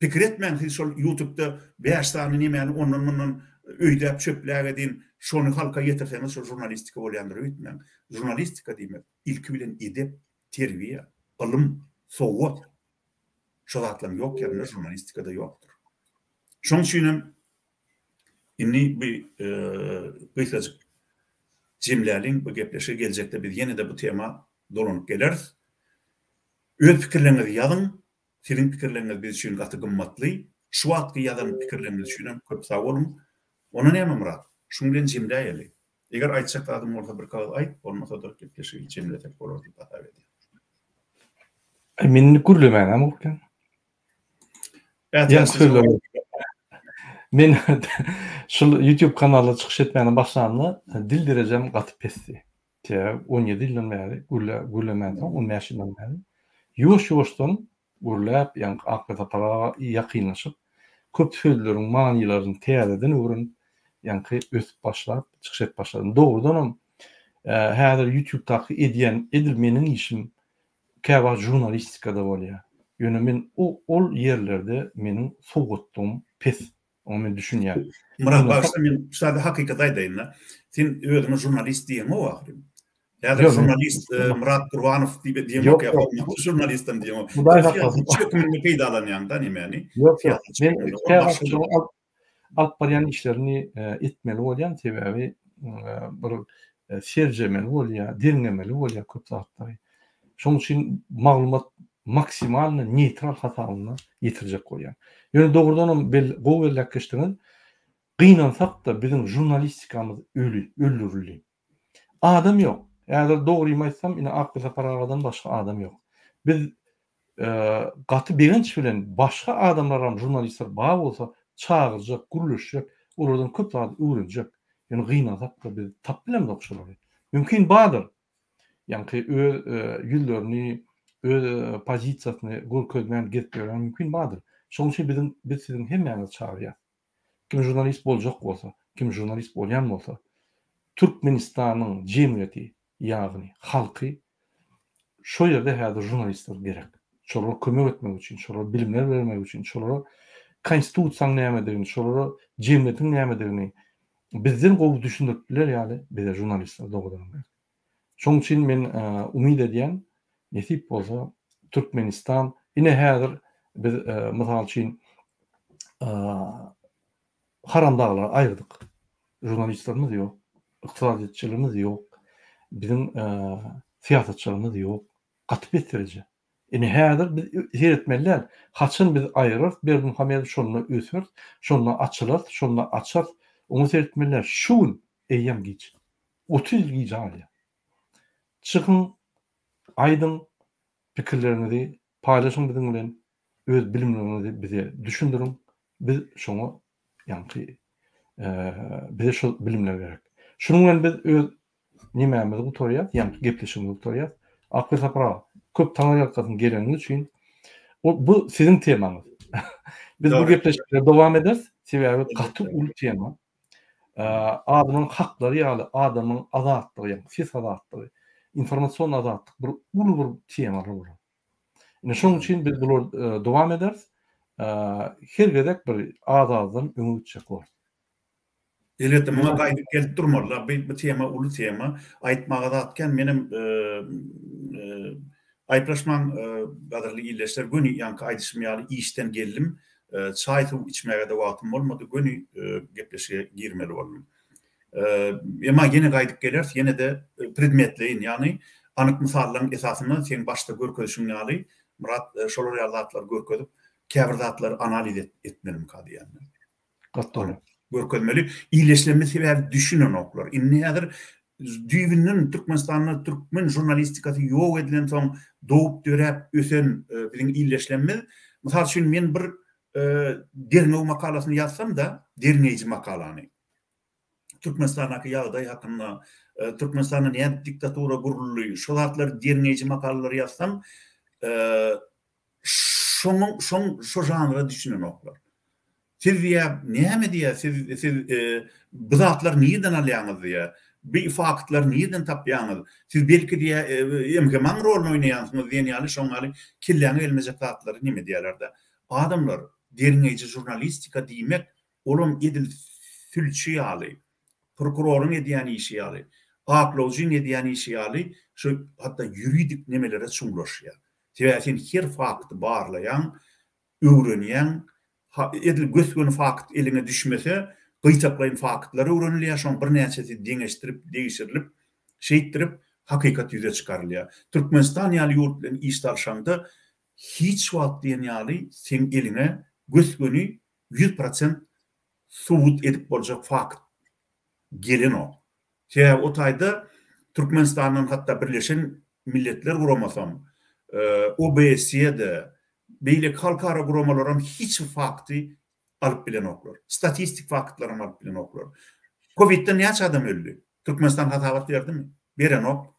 Pikir etmäň siz şol ýutubda bäş sany nemäni ondan mundan öýdäp çöpläp edin şony halka ýetirseňiz şol žurnalistika bolýandyr öýtmäň. Žurnalistika diýmek ilki bilen edep, terbiýe, ylym, sowat. Şo zatlaryň ýok ýerinde žurnalistikada ýokdur. Şoň üçinem indi bu gysgajyk jemläliň bu gepleşigi geljekde biz ýene-de bu tema dolanyp geleris. Öz pikirleriňizi ýazyň. Siziň pikirleriňiz biz üçin gaty gymmatly. Şu wagtky ýazan pikirleriňiz üçinem köp sag boluň. Onda näme Myrat, şuň bilen jemläýeli. Eger aýtjak zadyň bolsa bir kagyz aýt, bolmasa-da gepleşigi jemlesek bolar diýip hasap edýän. Aý men indi gürlemänem gorkýan. Men şul YouTube kanalda çykyş etmäne başlamda dil derejem gaty pesdi. Sebäbi 17 ýyldan bäri gürle gürlemänsoň 15 ýyldan bäri ýuwaş-ýuwaşdan gürläp, ýaňky Akly Sapar aga ýakynlaşyp, köp sözleriň manylaryny täzeden öwrenip, ýaňky ösüp başlap, çykyş edip başladym. Dogrudanam, häzir YouTube-daky edýän edil meniň işim käwagt žurnalistikada bolýar. Ýöne men ol ýerlerde meniň sowgatlygym pes. Oňa men düşünýän. Myrat bagyşla men şu zady hakykaty aýdaýynda. Sen özüňe žurnalist diýeňok ahyryn. Häzir žurnalist Myrat Gurbanow diýip diýemok ýa hormatly žurnalistem diýemok. Hudaý saklasyn. Hökmünde peýdalanýaň-da nemäni? Ýok, ýok. Men käwagt alyp barýan işlerini etmeli bolýan, sebäbi bir serjemeli bolýar, derňemeli bolýar köp zatlary. Şonuň üçin maglumat maksimalny neýtral hasabynda ýetirjek bolýan. Ýöne dogrudanam bel gowy belläp geçdiňiz. Gynansak-da biziň žurnalistikamyz öli, öldürildi. Adam ýok. Häzir dogrymy aýtsam ine Akly Sapar agadan başga adam ýok. Biz gaty begenç bilen başga adamlaram žurnalistler bar bolsa çagyrjak, gürleşjek, olardan köp zat öwrenjek. Ýöne gynansak-da biz tapyp bilemzok şolary. Mümkin bardyr. Ýaňky öz ýüzlerini, öz pozisiýasyny görkezmän gezip ýören mümkin bardyr. Şonuň üçin biziň biz siziň hemmäňizi çagyrýas. Kim žurnalist boljak bolsa, kim žurnalist bolýan bolsa, Türkmenistanyň jemgyýeti, ýagny halky şo ýerde häzir žurnalistler gerek. Şolara kömek etmek üçin, şolara bilimler bermek üçin, şolara konstitusiýanyň nämedigini, şolara jemgyýetiň nämedigini bizden gowy düşündirip biler ýaly bize žurnalistler dogrudanam gerek. Şonuň üçin men umyt edýän, nesip bolsa Türkmenistan ine häzir biz mysal üçin haramdaglary aýyrdyk. Žurnalistlerimiz ýok, ykdysadyýetçilerimiz ýok, biziň syýasatçylarymyz ýok. Gaty pes dereje. Ine häzir biz seretmeli däl. Haçan biz aýyrarys Berdimuhamedowy şonda öseris, şonda açylarys, şonda açarys. Oňa seretmeli däl. Şu gün eýýäm giç. 30 ýyl gijä galýar. Çykyň, aýdyň pikirleriňizi paýlaşyň biziň bilen, öz bilimleriňizi bize düşündiriň. Biz şoňa ýaňky bize şol bilimler gerek. Şunuň bilen biz öz nemämizi gutarýas, ýaňky gepleşigimizi gutarýas. Akly Sapar aga, köp taňryýalkasyn geleniňiz üçin. O bu siziň temaňyz. Biz bu gepleşikleri dowam ederis, sebäbi gaty uly tema. Adamyň haklary ýaly adamyň azatlygy, ýagny ses azatlygy, informasion azatlyk bir uly bir temalar bolar. Ine şonuň üçin biz bular dowam ederis. Her gezek bir az-azdan öňe gitjek bolarys. Elbetde muňa gaýdyp gelip durmaly. Bu bu tema uly tema. Aýtmaga zat kän. Menem aýyplaşmaň gadyrly ildeşler göni ýaňky aýdyşym ýaly işden geldim. Çaý suw içmäge-de wagtym bolmady. Göni gepleşige girmeli boldum. Emma ýene gaýdyp geleris, ýene-de predmetleýin, ýagny anyk mysallaryň esasynda seň başda görkezişiň ýaly, Myrat, şolar ýaly zatlary görkezip, käbir zatlary analiz etmelimika diýýän men. Gaty dogry. Görkezmeli. Ildeşlerimiz sebäbi düşünenoklar. Indi häzir düýbünden Türkmenistanda türkmen žurnalistikasy ýok edilensoň dogup döräp ösen biziň ildeşlerimiz, mysal üçin men bir derňew makalasyny ýazsam-da, derňeýji makalany, Türkmenistandaky ýagdaý hakynda, Türkmenistanda nädip diktatura guruldy, şo zatlary derňeýji makalalary ýazsam,. Şoňa şoň şo žanra düşünenoklar. Siz diýýär, näme diýýär, siz siz bu zatlary nirden alýaňyz diýýär. Bi faktlary nirden tapýaňyz? Siz belki diýýär, MHM-iň roluny oýnaýansyňyz diýen ýaly şoň ýaly kelläňe gelmejek zatlary neme diýýärler-de. Adamlar, derňeýji žurnalistika diýmek, olam edil sülçi ýaly, prokuroryň edýän işi ýaly, aklawjyň edýän işi ýaly şu hatda ýuridik nemelere çuňlaşýar. Sebäbi sen her fakty barlaýaň, öwrenýäň, edil gös-göni fakt eliňe düşmese, gytaklaýyn faktlar öwrenilýär, şoň birnäçesi deňeşdirip, degşirilip, şeýtdirip, hakykat ýüze çykarylýar. Türkmenistan ýaly ýurt bilen iş salşaňda, hiç wagt diýen ýaly seň eliňe gös-göni 100% subut edip boljak fakt gelenok. Sebäbi o taýda Türkmenistandan hatda Birleşen Milletler Guramasam, OBSE-de, beýleki halkara guramalaram hiç bir fakty alyp bilenoklar. Statistik faktlaram alyp bilenoklar. Kowidden näçe adam öldi? Türkmenistan hasabat berdimi? Berenok.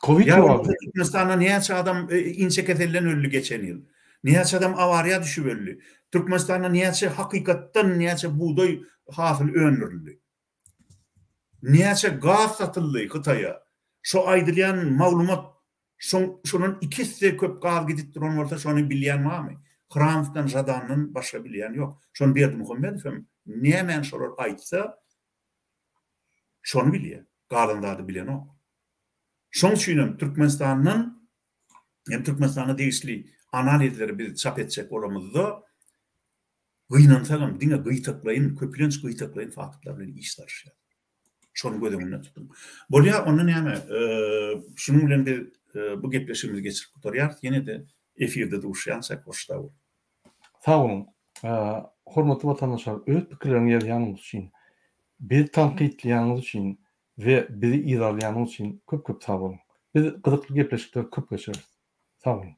Kowid Ýa bolmasa Türkmenistanda näçe adam inçekeselden öldi geçen ýyl? Näçe adam awariýa düşüp öldi? Türkmenistanda näçe hakykatdan näçe bugdaý hasyly öndürildi? Näçe gaz satyldy Hytaýa? Şo aýdylýan maglumat şoň şondan iki esse köp gaz gidip duran bolsa şony bilýän barmy? Hramowdan Žadandan başga bilýän ýok. Şony Berdimuhamedow hem nämäni şolar aýtsa şony bilýär. Galan zady bilenok. Şoň üçin hem Türkmenistandan hem Türkmenistana degişli analizleri biz çap etjek bolamyzda Gynansagam, diňe gytaklaýyn, köplenç gytaklaýyn faktlar bilen iş salyşýar. Şony göz öňünde tutuň. Bolýar, onda näme, şunuň bilen biz bu gepleşigimizi geçirip gutarýarys. Ýene-de efirde duşýançak, hoş sag boluň. Sag boluň. Hormatly watandaşlar, öz pikirleriňizi ýazýanyňyz üçin, bizi tankytlaýanyňyz üçin we bizi yzarlaýanyňyz üçin köp-köp sag boluň. Biz gyzykly gepleşikleri köp geçireris. Sag boluň.